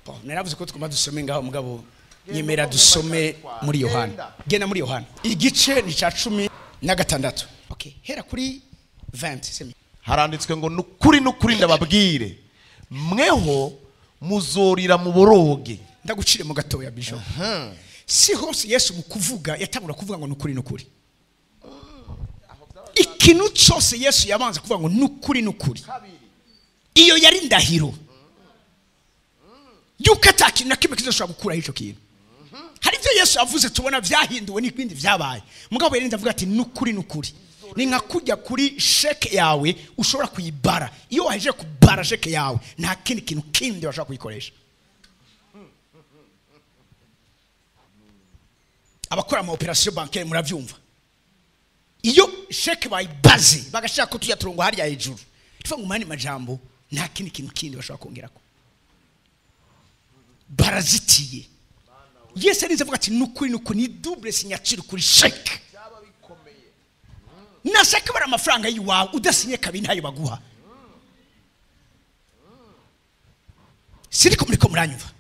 Bon, naravuze ko twuma dusome ngaho mugabo nyemera dusome muri Yohana. Genda muri Yohana. Igice ni ca 16. Okay, hera kuri 20. Haranditswe ngo nukuri nukuri ndababwire mweho muzorira muboroge. Ndagucire mu gatoya bishop. Si hose Yesu mu kuvuga yatangura kuvuga ngo nukuri nukuri. Ikintu cyose Yesu yabanza kuvuga ngo nukuri nukuri. Iyo yari ndahiro. Yuko atakintu na kimwe kizoshobora gukura ico kintu. Hari ivyo Yesu avuze tubona vyahinduwe n'ibindi vyabaye. Mugabo yari ndavuga ati nukuri nukuri. Ni nka kujya kuri sheke yawe ushobora kuyibara. Iyo wahejeje kubara sheke yawe nta kindi kintu kindi bashobora kuyikoresha. Abakora ama operation bancaire muravyumva. Iyo sheke bayibaze bagashaka ko tujya turongo harya hejuru. Tuvuga ngo mani majambo nta kindi kintu kindi bashobora kongerako. Barazitiye. Yesu arize avuga ati nukuri nukuri ni double signature kuri sheke. Nashaka bara amafaranga yiwawe udasinye kabiri ntayo baguha. Siriko muriko muranyumva.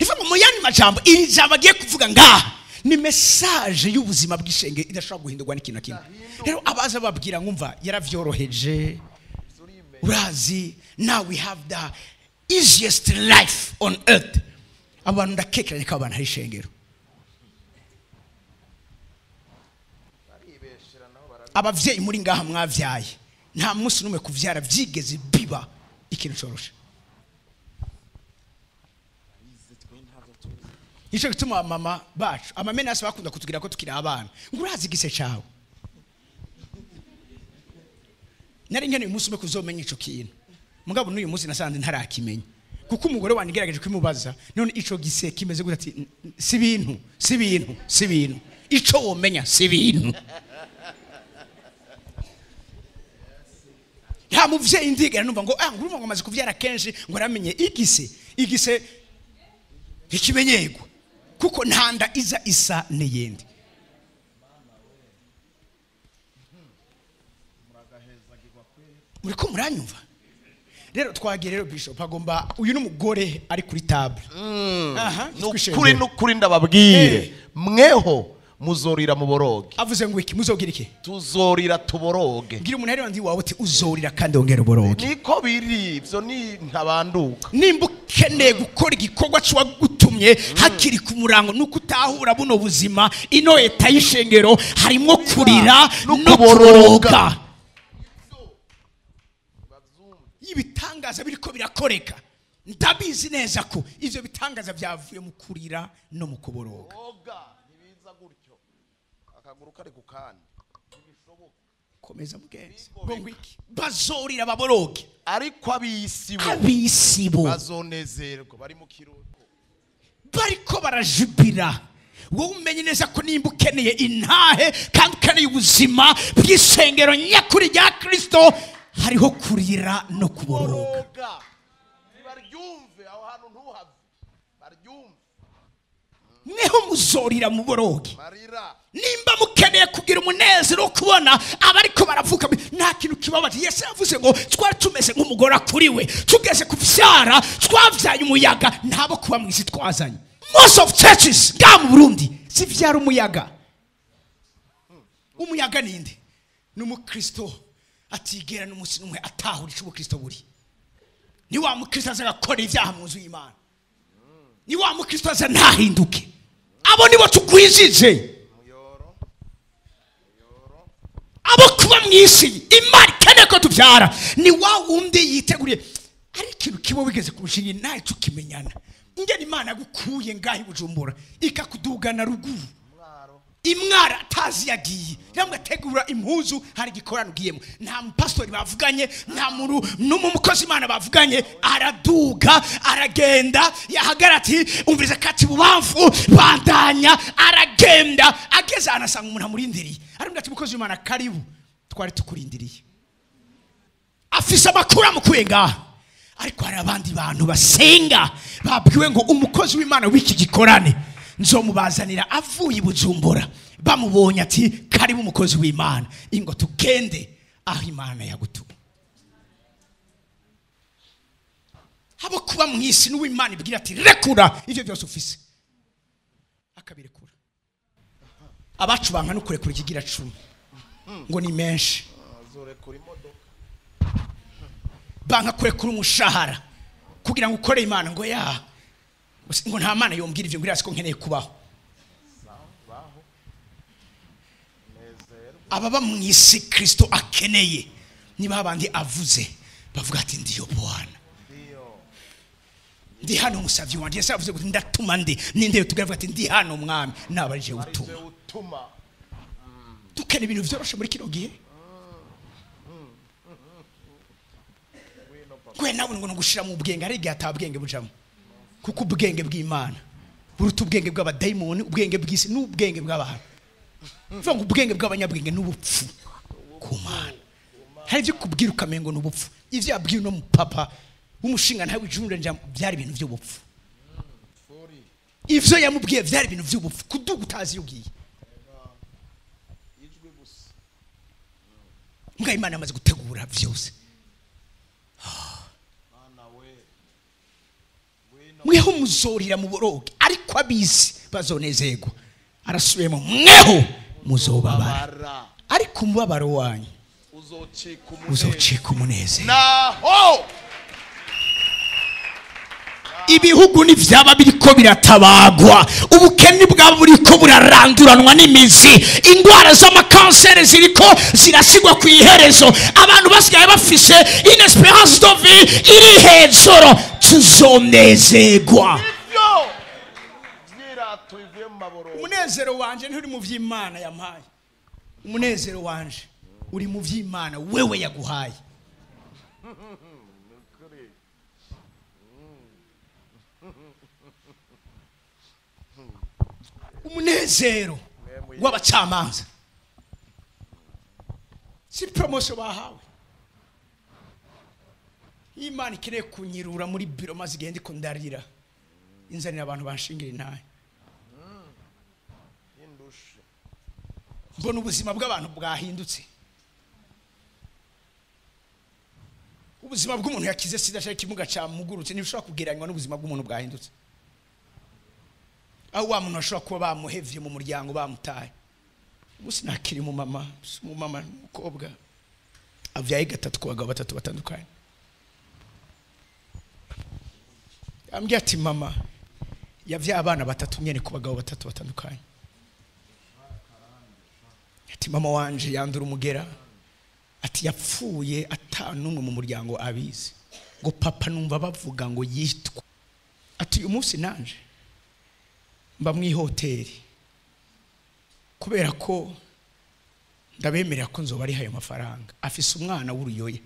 Nivuga ngo muyandi majambo iri jambo agiye kuvuga ngaha ni message y'ubuzima bw'ishenge idashobora guhindurwa n'ikintu na kimwe. Rero abaza babwira ngumva yaravyoroheje. Urazi now we have the easiest life on earth. Abantu ndakekeranye ko abantu hari ishengero. Abavyeyi muri ngaha mwavyaye nta munsi numwe kuvyara vyigeze biba ikintu coroshe. Ico gituma mama bacu amamenasi bakunda kutugira ko tukiri abana ngo urazi igise cawe. Nari nkeneye umunsi umwe kuzomenya ico kintu. Mugabo n'uyu munsi nasanze ntarakimenya. Kuko umugore wanjye ngerageje kwimubaza none ico gise kimeze gute ati si bintu si bintu si bintu ico womenya si bintu. Nta muvyeyi ndigera numva ngo ngurumva ngo amaze kuvyara kenshi ngo aramenye igise igise ikimenyerwa kuko ntanda iza isa n'iyindi. Muriko muranyumva? Rero twagiye rero bishop agomba uyu n'umugore ari kuri table. Aha, nukuri nukuri ndababwire mweho muzorira muboroge. Avuze ngo iki muzogira iki? Tuzorira tuboroge. Ngira umuntu ari ndi wawe uti uzorira kandi ongera uboroge. Niko biri ivyo ni ntabanduka. Nimba ukeneye gukora igikorwa cy'uwagutumye hakiri ku murango nuko utahura buno buzima ino eta y'ishengero harimo kurira no kuboroga. Ibitangaza biriko birakoreka. Ndabizi neza ko ivyo bitangaza byavuye mu kurira no mu kuboroga. Komeza mugenzi. Ngo iki bazorira baboroge ariko abisibo bazonezerwa bari mu kiruhuko bariko barajibira. Wowe umenye neza ko nimba ukeneye intahe kandi ukeneye ubuzima bw'isengero nyakuri rya Kristo hariho kurira no kuboroga. Baryumve aho hantu ntuhave. Baryumve. Mweho muzorira muboroge. Nimba mukeneye kugira umunezero wo kubona abariko baravuka, nta kintu kibabaje. Yesu yavuze ngo twari tumeze nk'umugore akuriwe, tugeze kuvyara twavyaye umuyaga, ntabo kuba mwisi twazanye. Most of churches nga mu Burundi zivyara umuyaga. Umuyaga ninde? Ni umukristo atigera n'umunsi n'umwe atahura ico ubukristo buri. Ni wa mukristo aza gakora ivyaha mu nzu y'Imana. Ni wa mukristo aza ntahinduke. Abo nibo tugwijije. Abo kuba mwisi Imana ikeneye ko tubyara ni wa wundi yiteguriye. Ari ikintu kimwe wigeze kurushinga nawe tukimenyana, ingene Imana yagukuye ngaho i Bujumbura ikakudugana ruguru imwara atazi yagiye, yambwa tegura impuzu hari igikorano ugiyemo, nta mupastori bavuganye, nta muntu n'umukozi Imana bavuganye, araduga aragenda, yahagara ati umviriza kati bubamfu bandanya, aragenda ageze anasanga umuntu amurindiriye, arambwira ati mukozi w'Imana karibu, twari tukurindiriye. Afise amakuru amukuye ngaha. Ariko hari abandi bantu basenga babwiwe ngo umukozi w'Imana w'iki gikorane nzomubazanira avuye i Bujumbura, bamubonye ati karibu umukozi w'Imana, ingo tugende aho Imana yagutumye. Habo kuba mwisi n'uw'Imana ibwira ati rekura ivyo byose ufise, akabirekura. Abacu banka no kurekura ikigira 10 ngo ni menshi, banka kurekura umushahara kugira ngo ukore Imana ngo ya ngo nta mana yombwira ivyo ngirasi ko nkeneye kubaho. Ababa mwisi Kristo akeneye niba abandi avuze bavuga ati ndiyo Bwana, ndi hano musavyi wanje. Yesu avuze ngo ndatuma ndi ninde tugavuga ati ndi hano mwami nabarije utuma. Dukene ibintu vyoroshe muri kino gihe. Kwe nawe ngo ngushira mu bwenge, ari gihe atabwenge bujamo, kuko ubwenge bw'Imana buruta ubwenge bw'abadaimoni, ubwenge bw'isi n'ubwenge bw'abantu. Mvuga ngo ubwenge bw'abanyabwenge n'ubupfu ku Mana. Hari ibyo kubwira ukamengo n'ubupfu. Ivyo yabwiye no mupapa w'umushinga ntawe ijundre byari ibintu by'ubupfu. Ivyo yamubwiye byari ibintu by'ubupfu kuduga utazi yugiye. Mbwa Imana amaze gutegura vyose. Mweho muzorira muboroge, ariko abizi bazonezerwa. Arasubiyemo mweho muzobabara, ariko umubabaro wanyu uzocika umunezero. Naho ibihugu nivyaba biriko biratabagwa, ubukene bwabo buriko buraranduranwa n'imizi, indwara z'amakansere ziriko zirasigwa ku iherezo, abantu basigaye bafise une espérance de vie iri hejuru, tuzonezerwa. Umunezero wanje nturi mu vy'Imana yampaye, umunezero wanje uri mu vy'Imana wewe yaguhaye. Umunezero w'abacamanza si promotion bahawe. Imana ikeneye kunyirura muri biro maze igende ko ndarira inzanira abantu banshingira intahe. Mbona ubuzima bw'abantu bwahindutse. Ubuzima bw'umuntu yakize sida cyangwa ikimuga cyamugurutse ntibishobora kugereranywa n'ubuzima bw'umuntu bwahindutse. Aho wa muntu ashobora kuba bamuhevye mu muryango bamutaye, ubu sinakiri mu mama, mu mama n'umukobwa avyaye gatatu ku bagabo batatu batandukanye. Ambwiye ati mama yavyaye abana batatu nyene ku bagabo batatu batandukanye. Ati mama wanje yandura umugera, ati yapfuye atanumwe mu muryango abizi, ngo papa numva bavuga ngo yitwa. Ati uyu munsi nanje mba mu ihoteli kubera ko ndabemerera ko nzoba ari hayo mafaranga. Afise umwana w'uruyoya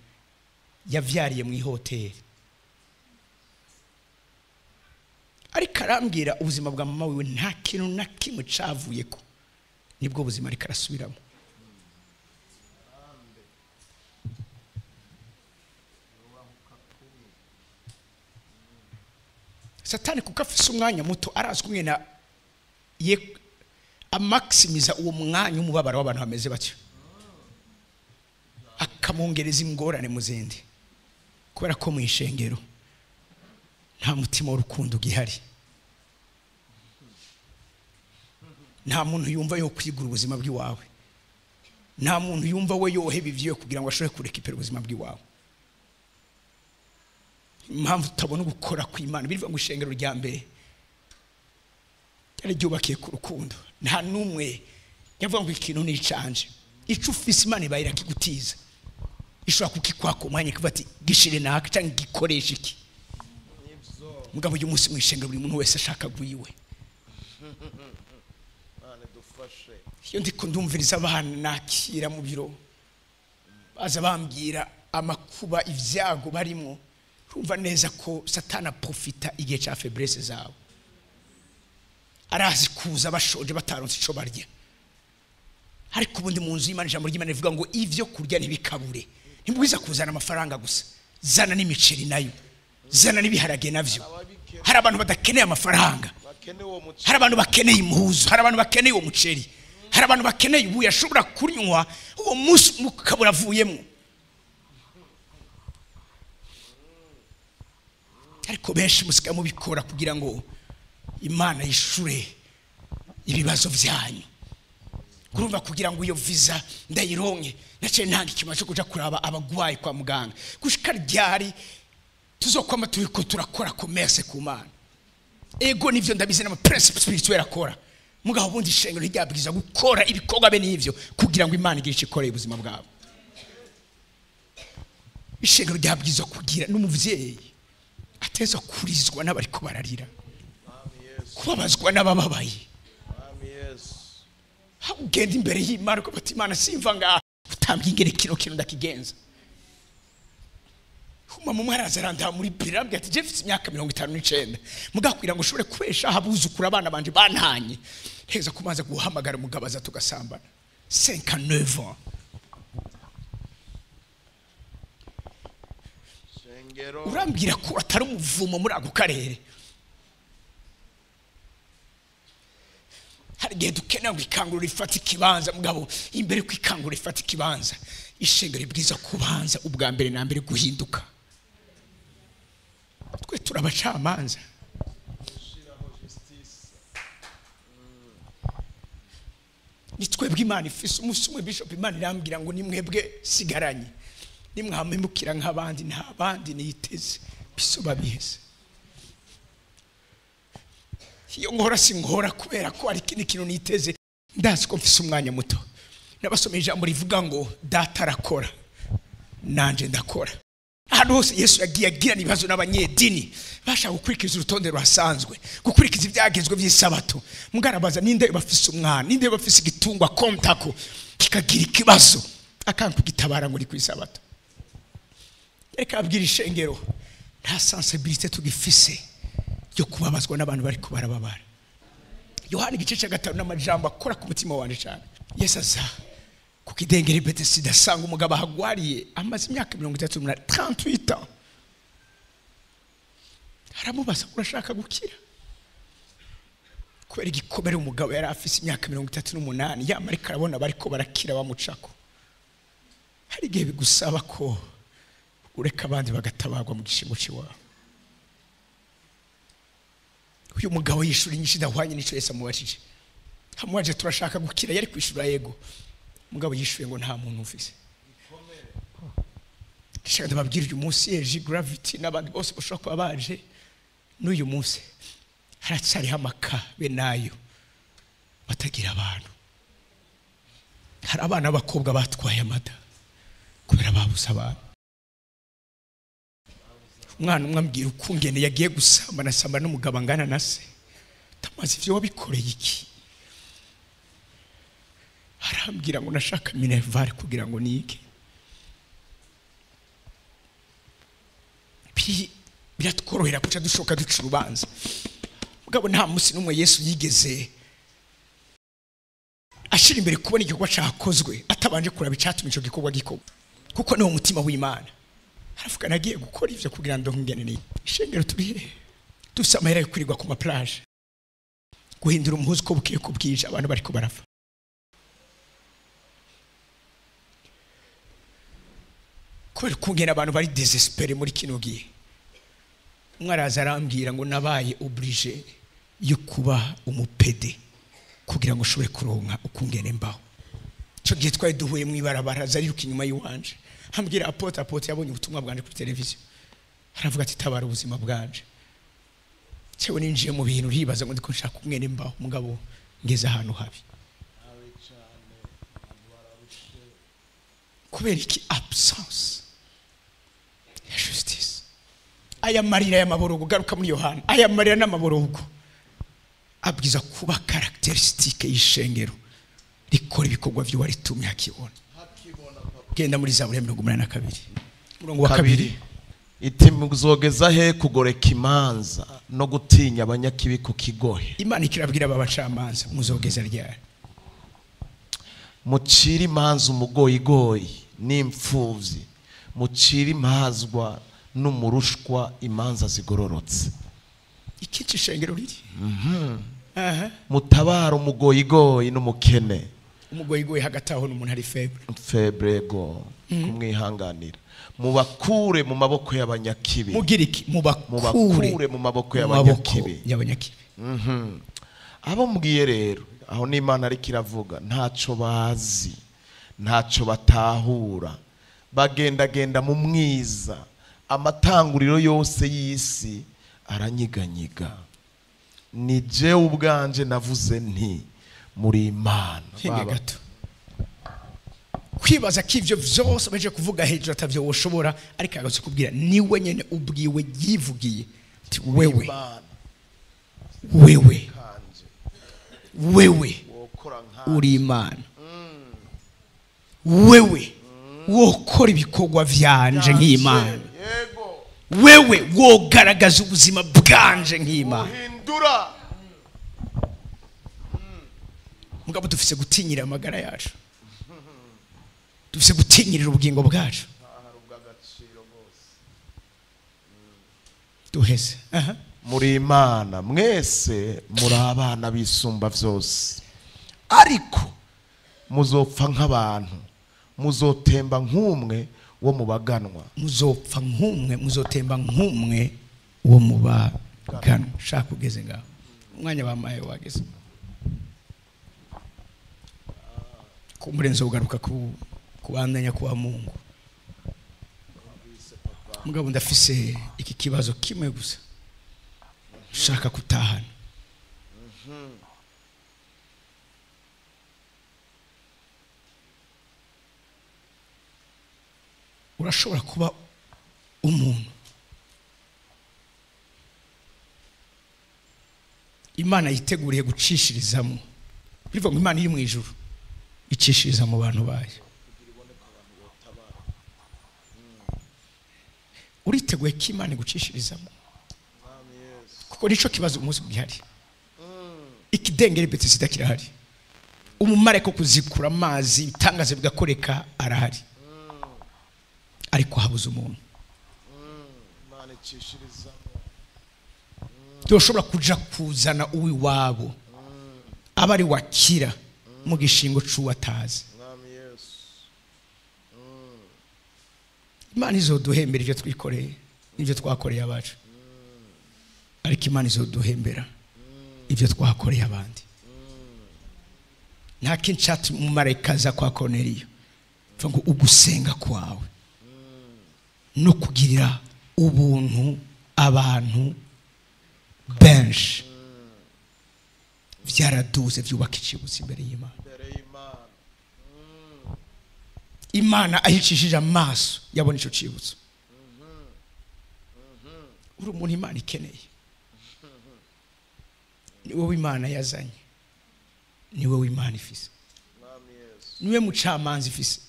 yavyariye mu ihoteli, ariko arambwira ubuzima bwa mama wiwe nta kintu na kimwe cavuyeko, nibwo buzima ariko arasubiramo. Satani kuko afise umwanya muto arazwi umwe na ye amaximiza uwo mwanya umubabaro w'abantu bameze batyo, akamwongereza ingorane mu zindi, kubera ko mu ishengero nta mutima w'urukundo ugihari. Nta muntu yumva yo kwigura ubuzima bw'iwawe, nta muntu yumva we yoheba ivyiwe kugira ngo ashobore kurekipera ubuzima bw'iwawe. Impamvu tutabona gukora kw'Imana bivuga ngo ishengero rya mbere ryari ryubakiye ku rukundo, nta numwe yavuga ngo ikintu ni icanje. Ico ufise Imana iba irakigutiza, ishobora kukikwaka umwanya ikavuga ati gishire naka canke gikoreshe iki. Mugabo uyu munsi mu ishengero buri muntu wese ashaka gwiwe. Iyo ndiko ndumviriza abana nakira mu biro, baza bambwira amakuba ivyago barimo, urumva neza ko Satana profita igihe ca faiblesse zabo. Arazi kuza bashonje bataronse ico barya. Ariko ubundi mu nzu y'Imana ijambo ry'Imana rivuga ngo ivyo kurya ntibikabure. Ntibwiza kuzana amafaranga gusa, zana n'imiceri nayo, zana n'ibiharage navyo. Hari abantu badakeneye amafaranga, hari abantu bakeneye impuzu, hari abantu bakeneye uwo muceri, hari abantu bakeneye ubuye ashobora kunywa uwo munsi mukabura avuyemo. Ariko benshi musigaye mubikora kugira ngo Imana yishure ibibazo vyanyu. Kurumva kugira ngo iyo visa ndayironke, naciye ntanga ikimasa cyo kuja kuraba abagwayi kwa muganga. Gushika ryari tuzokwama turiko turakora commerce ku Mana? Ego nivyo ndabizi n'ama principe spirituel akora. Mugabo ubundi ishengero ntiryabwiza gukora ibikorwa be nivyo kugira ngo Imana igire ico ikoreye ubuzima bwabo. Ishengero ryabwiza kugira n'umuvyeyi ateza kurizwa n'abariko bararira, kubabazwa n'abababaye. Ugenda imbere y'Imana ukavuga ati Imana simva ngaha utambye ingere kino kintu ndakigenza. Mama umwe araza arandaba muri biro arambwira ati je mfite imyaka 59, mugakwira ngo ushobore kubesha abuzukuru abana banje bantanye, heza kumaza guhamagara umugabo aza tugasambana. 59 ans. Urambwira ko atari umuvumo muri ako karere. Hari igihe dukenera ngo ikanguro rifate ikibanza, mugabo imbere ko ikanguro rifate ikibanza, ishengero ribwiza kubanza ubwa mbere na mbere guhinduka. Twe turabacamanza. Ni twebwe Imana ifise. Umunsi umwe Bishop Imana irambwira ngo ni mwebwe sigaranye, nimwamemukira nk'abandi nta bandi niteze bisoba biheze. Iyo nkora sinkora kubera ko ari ikindi kintu niteze, ndazi ko mfise umwanya muto. Nabasomeye ijambo rivuga ngo data arakora nanje ndakora. Ahantu hose Yesu yagiye agirana ibibazo n'abanyedini bashaka gukurikiza urutonde ruhasanzwe, gukurikiza ibyagezwe by'isabato. Mugarabaza ninde bafise umwana, ninde bafise igitungwa kontako kikagira ikibazo akanka kugitabara ngo ni ku isabato. Reka abwira ishengero nta sensibilité tugifise yo kubabazwa n'abantu bariko barababara. Yohana igice cya 5 n'amajambo akora ku mutima wanje cyane. Yesu aza ku kidengeri Betesida asanga umugabo ahagwariye amaze imyaka 38, 38 ans. Aramubaza urashaka gukira? Kubera igikomere umugabo yari afise imyaka 38, yamarika arabona bariko barakira bamucako. Hari igihe bigusaba ko ureka abandi bagatabagwa mu gishingo ciwawe. Uyu mugabo yishura inyishu idahwanye n'ico Yesu amubajije. Amubajije turashaka gukira, yari kwishura yego. Mugabo yishuye ngo nta muntu ufise. Ndashaka ndababwira uyu munsi eji gravity n'abandi bose bashobora kuba baje n'uyu munsi haracyariho amaka be nayo batagira abantu. Hari abana b'abakobwa batwaye amada kubera babuze abantu. Umwana umwe ambwira ukungene yagiye gusambana sambana n'umugabo angana na se. Tamazi ivyo wabikoreye iki? Arambwira ngo nashaka minerval kugira ngo nige. Biratworohera kuca dushoka duca urubanza. Mugabo nta munsi n'umwe Yesu yigeze ashira imbere kubona igikorwa cakozwe atabanje kuraba icatumye ico gikorwa gikorwa, kuko niwo mutima w'Imana. Aravuga nagiye gukora ivyo kugira ngo ngene ni ishengero turihe dufise amahera yo kwirirwa ku ma plage, Guhindura umuhuzo ko bukiye kubwije abantu bariko barafa. Kubera kungena abantu bari désespéré muri kino gihe. Umwe araza arambwira ngo nabaye obligé yo kuba umupede kugira ngo ushobore kuronka ukungene mbaho. Ico gihe twari duhuye mu ibarabara zariruka inyuma yiwanje. Ambwira apotre yabonye ubutumwa bwanje kuri televiziyo. Aravuga ati tabara ubuzima bwanje. Cyewe ninjiye mu bintu ribaza ngo ndiko nshaka kumwene mbaho mugabo ngeze ahantu habi. Kubera iki absence ya justice. Aya marira y'amaborogo garuka muri Yohana. Aya marira n'amaborogo abwiza kuba caractéristique y'ishengero rikora ibikorwa byo waritumye hakibona. Genda muri Zaburi 82 murongo wa 2. Iti muzogeza he kugoreka imanza no gutinya abanyakibi ku kigohe. Imana ikirabwira aba bacamanza muzogeza ryari? Mucira imanza umugoyigoyi n'imfuvyi, mucira impazwa n'umurushwa imanza zigororotse. Iki cishengero riri? Mutabara umugoyigoyi n'umukene. Umugoyigoyi hagati aho n'umuntu ari faible. Faible go kumwihanganira. Mubakure mu maboko y'abanyakibi. Mugiriki mubakure mu maboko y'abanyakibi. Abo mbwiye rero aho n'Imana ariko iravuga ntaco bazi, ntaco batahura, bagendagenda mu mwiza, amatanguriro yose y'isi aranyiganyiga. Ni jewe ubwanje navuze nti muri Imana. Gato kwibaza ko ivyo vyose baje kuvuga hejuru atavyo woshobora, ariko agatse kubwira niwe nyene ubwiwe yivugiye ati wewe wewe wewe uri Imana, wewe wokora ibikorwa vyanje nk'Imana, wewe wogaragaza ubuzima bwanje nk'Imana. Mugabo dufise gutinyira amagara yacu, dufise gutinyirira ubugingo bwacu. Duheze. Muri Imana mwese muri abana bisumba vyose, ariko muzopfa nk'abantu, muzotemba nk'umwe wo mu baganwa. Muzopfa nk'umwe, muzotemba nk'umwe wo mu baganwa. Shaka ugeze ngaho, umwanya bamaye wageze. Kumurenzo ugaruka ku kubandanya kuwa Mungu. Mugabo ndafise iki kibazo kimwe gusa shaka kutahana. Urashobora kuba umuntu Imana yiteguriye gucishirizamo. Bivuga ngo Imana iri mu ijuru icishiriza mu bantu bayo. Uriteguye ko Imana igucishirizamo? Kuko nico kibazo umunsi gihari. Ikidengeri Betesida kirahari. Umumareko kuzikura amazi ibitangaza bigakoreka arahari. Ariko habuze umuntu. Imana icishirizamo. Yoshobora kuja kuzana uwiwabo abari wakira mu gishingo c'uwatazi. Imana izoduhembera ivyo twikoreye n'ivyo twakoreye abacu. Ariko Imana izoduhembera ivyo twakoreye abandi. Nta kinshati mu marekaza kwa Cornelio ngo ugusenga kwawe no kugirira ubuntu abantu benshi vyaraduze vyubaka icibutso imbere y'Imana. Imana ahicishije amaso yabona ico cibutso. Uri umuntu Imana ikeneye, ni wowe Imana yazanye, ni wowe Imana ifise, niwe mucamanza ifise.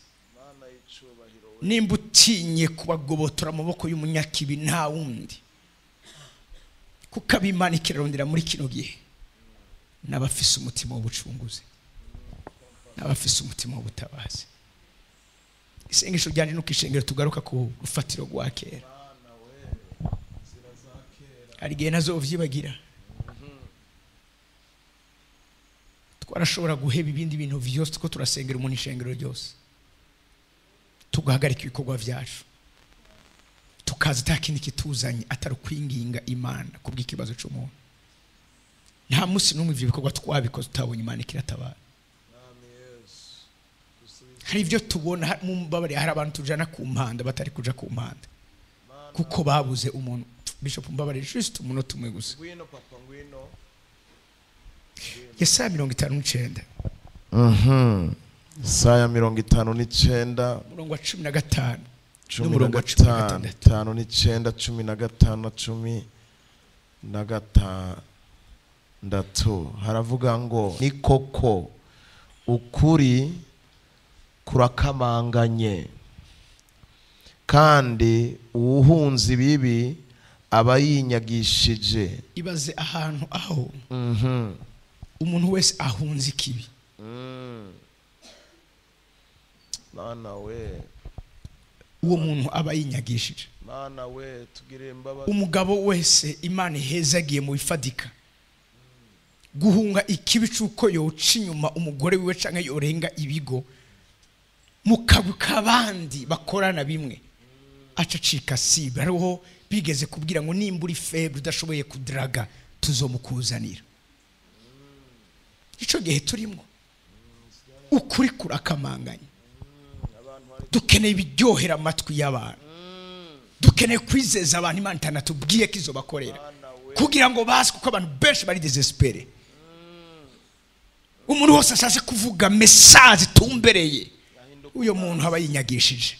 Nimba utinye kubagobotora amaboko y'umunyakibi nta wundi, kuko ab'Imana ikirarondera muri kino gihe n'abafise umutima w'ubucunguzi, n'abafise umutima w'ubutabazi. Isengesho ryanje nuko ishengero tugaruka ku rufatiro rwa kera. Hari igihe ntazovyibagira. Twarashobora guheba ibindi bintu vyose ko turasengera umuntu ishengero ryose, tugahagarika ibikorwa vyacu, tukaza ata kindi kituzanye atari ukwinginga Imana kubw'ikibazo c'umuntu. Nta munsi n'umwe ivyo bikorwa twabikoze tutabonye Imana ikiratabara. Hari ibyo tubona mu mbabare, hari abantu tujana ku mpanda batari kuja ku mpanda kuko babuze umuntu. Bishop mbabare just umunota umwe gusa. Ngwino papa, ngwino. Yesaya 59. Yesaya 59 umurongo wa 15 n'umurongo wa 15 59 16 haravuga ngo ni koko ukuri kurakamanganye, kandi uwuhunze ibibi aba yinyagishije. Ibaze ahantu aho umuntu wese ahunze ikibi. Mana we, uwo muntu aba yinyagishije. Mana we, tugire imbabazi. Umugabo wese Imana ihezagiye mu bifadika guhunga ikibi cuko yoca inyuma umugore wiwe canke yorenga ibigo mukagwi kabandi bakorana bimwe, acacika sibe. Hariho bigeze kubwira ngo nimba uri febre udashoboye kudraga tuzomukuzanira. Ico gihe turimo ukuri kurakamanganye. Dukeneye ibiryohera amatwi y'abantu, dukeneye kwizeza abantu Imana itanatubwiye ko izobakorera, kugira ngo basi, kuko abantu benshi bari désespéré. Umuntu wose ashatse kuvuga message itumbereye, uyo muntu aba yinyagishije.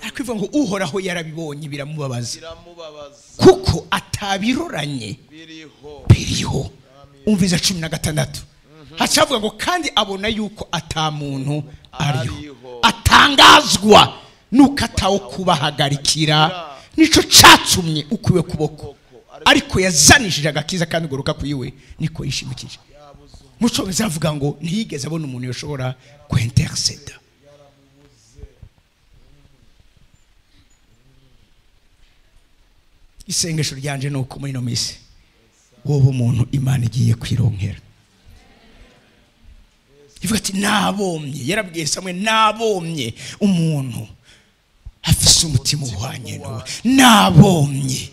Ariko ivuga ngo Uhoraho yarabibonye biramubabaza, kuko atabiroranye biriho. Umviza 16 hacavuga ngo kandi abona yuko ata muntu ariho, atangazwa nuko atawo kubahagarikira, nico catumye ukwiwe kuboko, ariko yazanishije agakiza kandi goroka kwiwe niko yishimikije. Muco bizavuga ngo ntiyigeze abona umuntu yoshobora kwinterceda. Isengesho ryanje nuko muri no misi wowe umuntu Imana igiye kwironkera. Ivuga ati nabomye, yarabwiye Samweli, nabomye umuntu afise umutima uhwanye nawe, nabomye.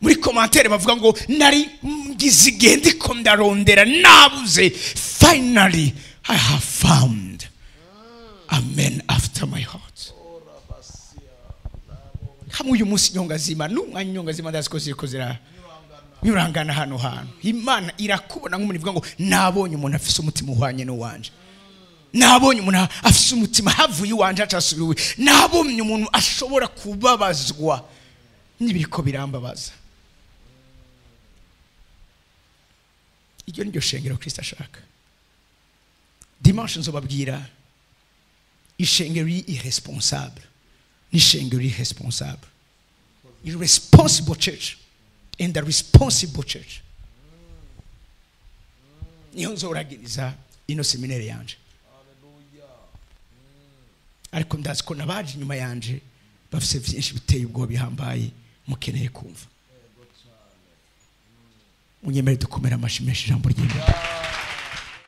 Muri commentaire bavuga ngo nari ngize igihe ndiko ndarondera nabuze, finally I have found a man after my heart. Hamwe uyu munsi nyongazima n'umwanya nyongazima ndazi ko ziriko ziranyurangana hano hantu. Imana irakubona nk'umuntu ivuga ngo nabonye umuntu afise umutima uhwanye n'uwanje, nabonye umuntu afise umutima havuye iwanje acasubira iwe, nabonye umuntu ashobora kubabazwa n'ibiriko birambabaza. Iryo niryo shengero Kristo ashaka. Dimanche nzobabwira ishengero irresponsable n'ishengero irresponsable. Irresponsible church and the responsible church. Niho nzoragiriza ino seminere yanje. Ariko ndazi ko nabaje inyuma yanje bafise vyinshi biteye ubwoba bihambaye mukeneye kumva. Munyemere dukomere amashi menshi ijambo ry'Imana.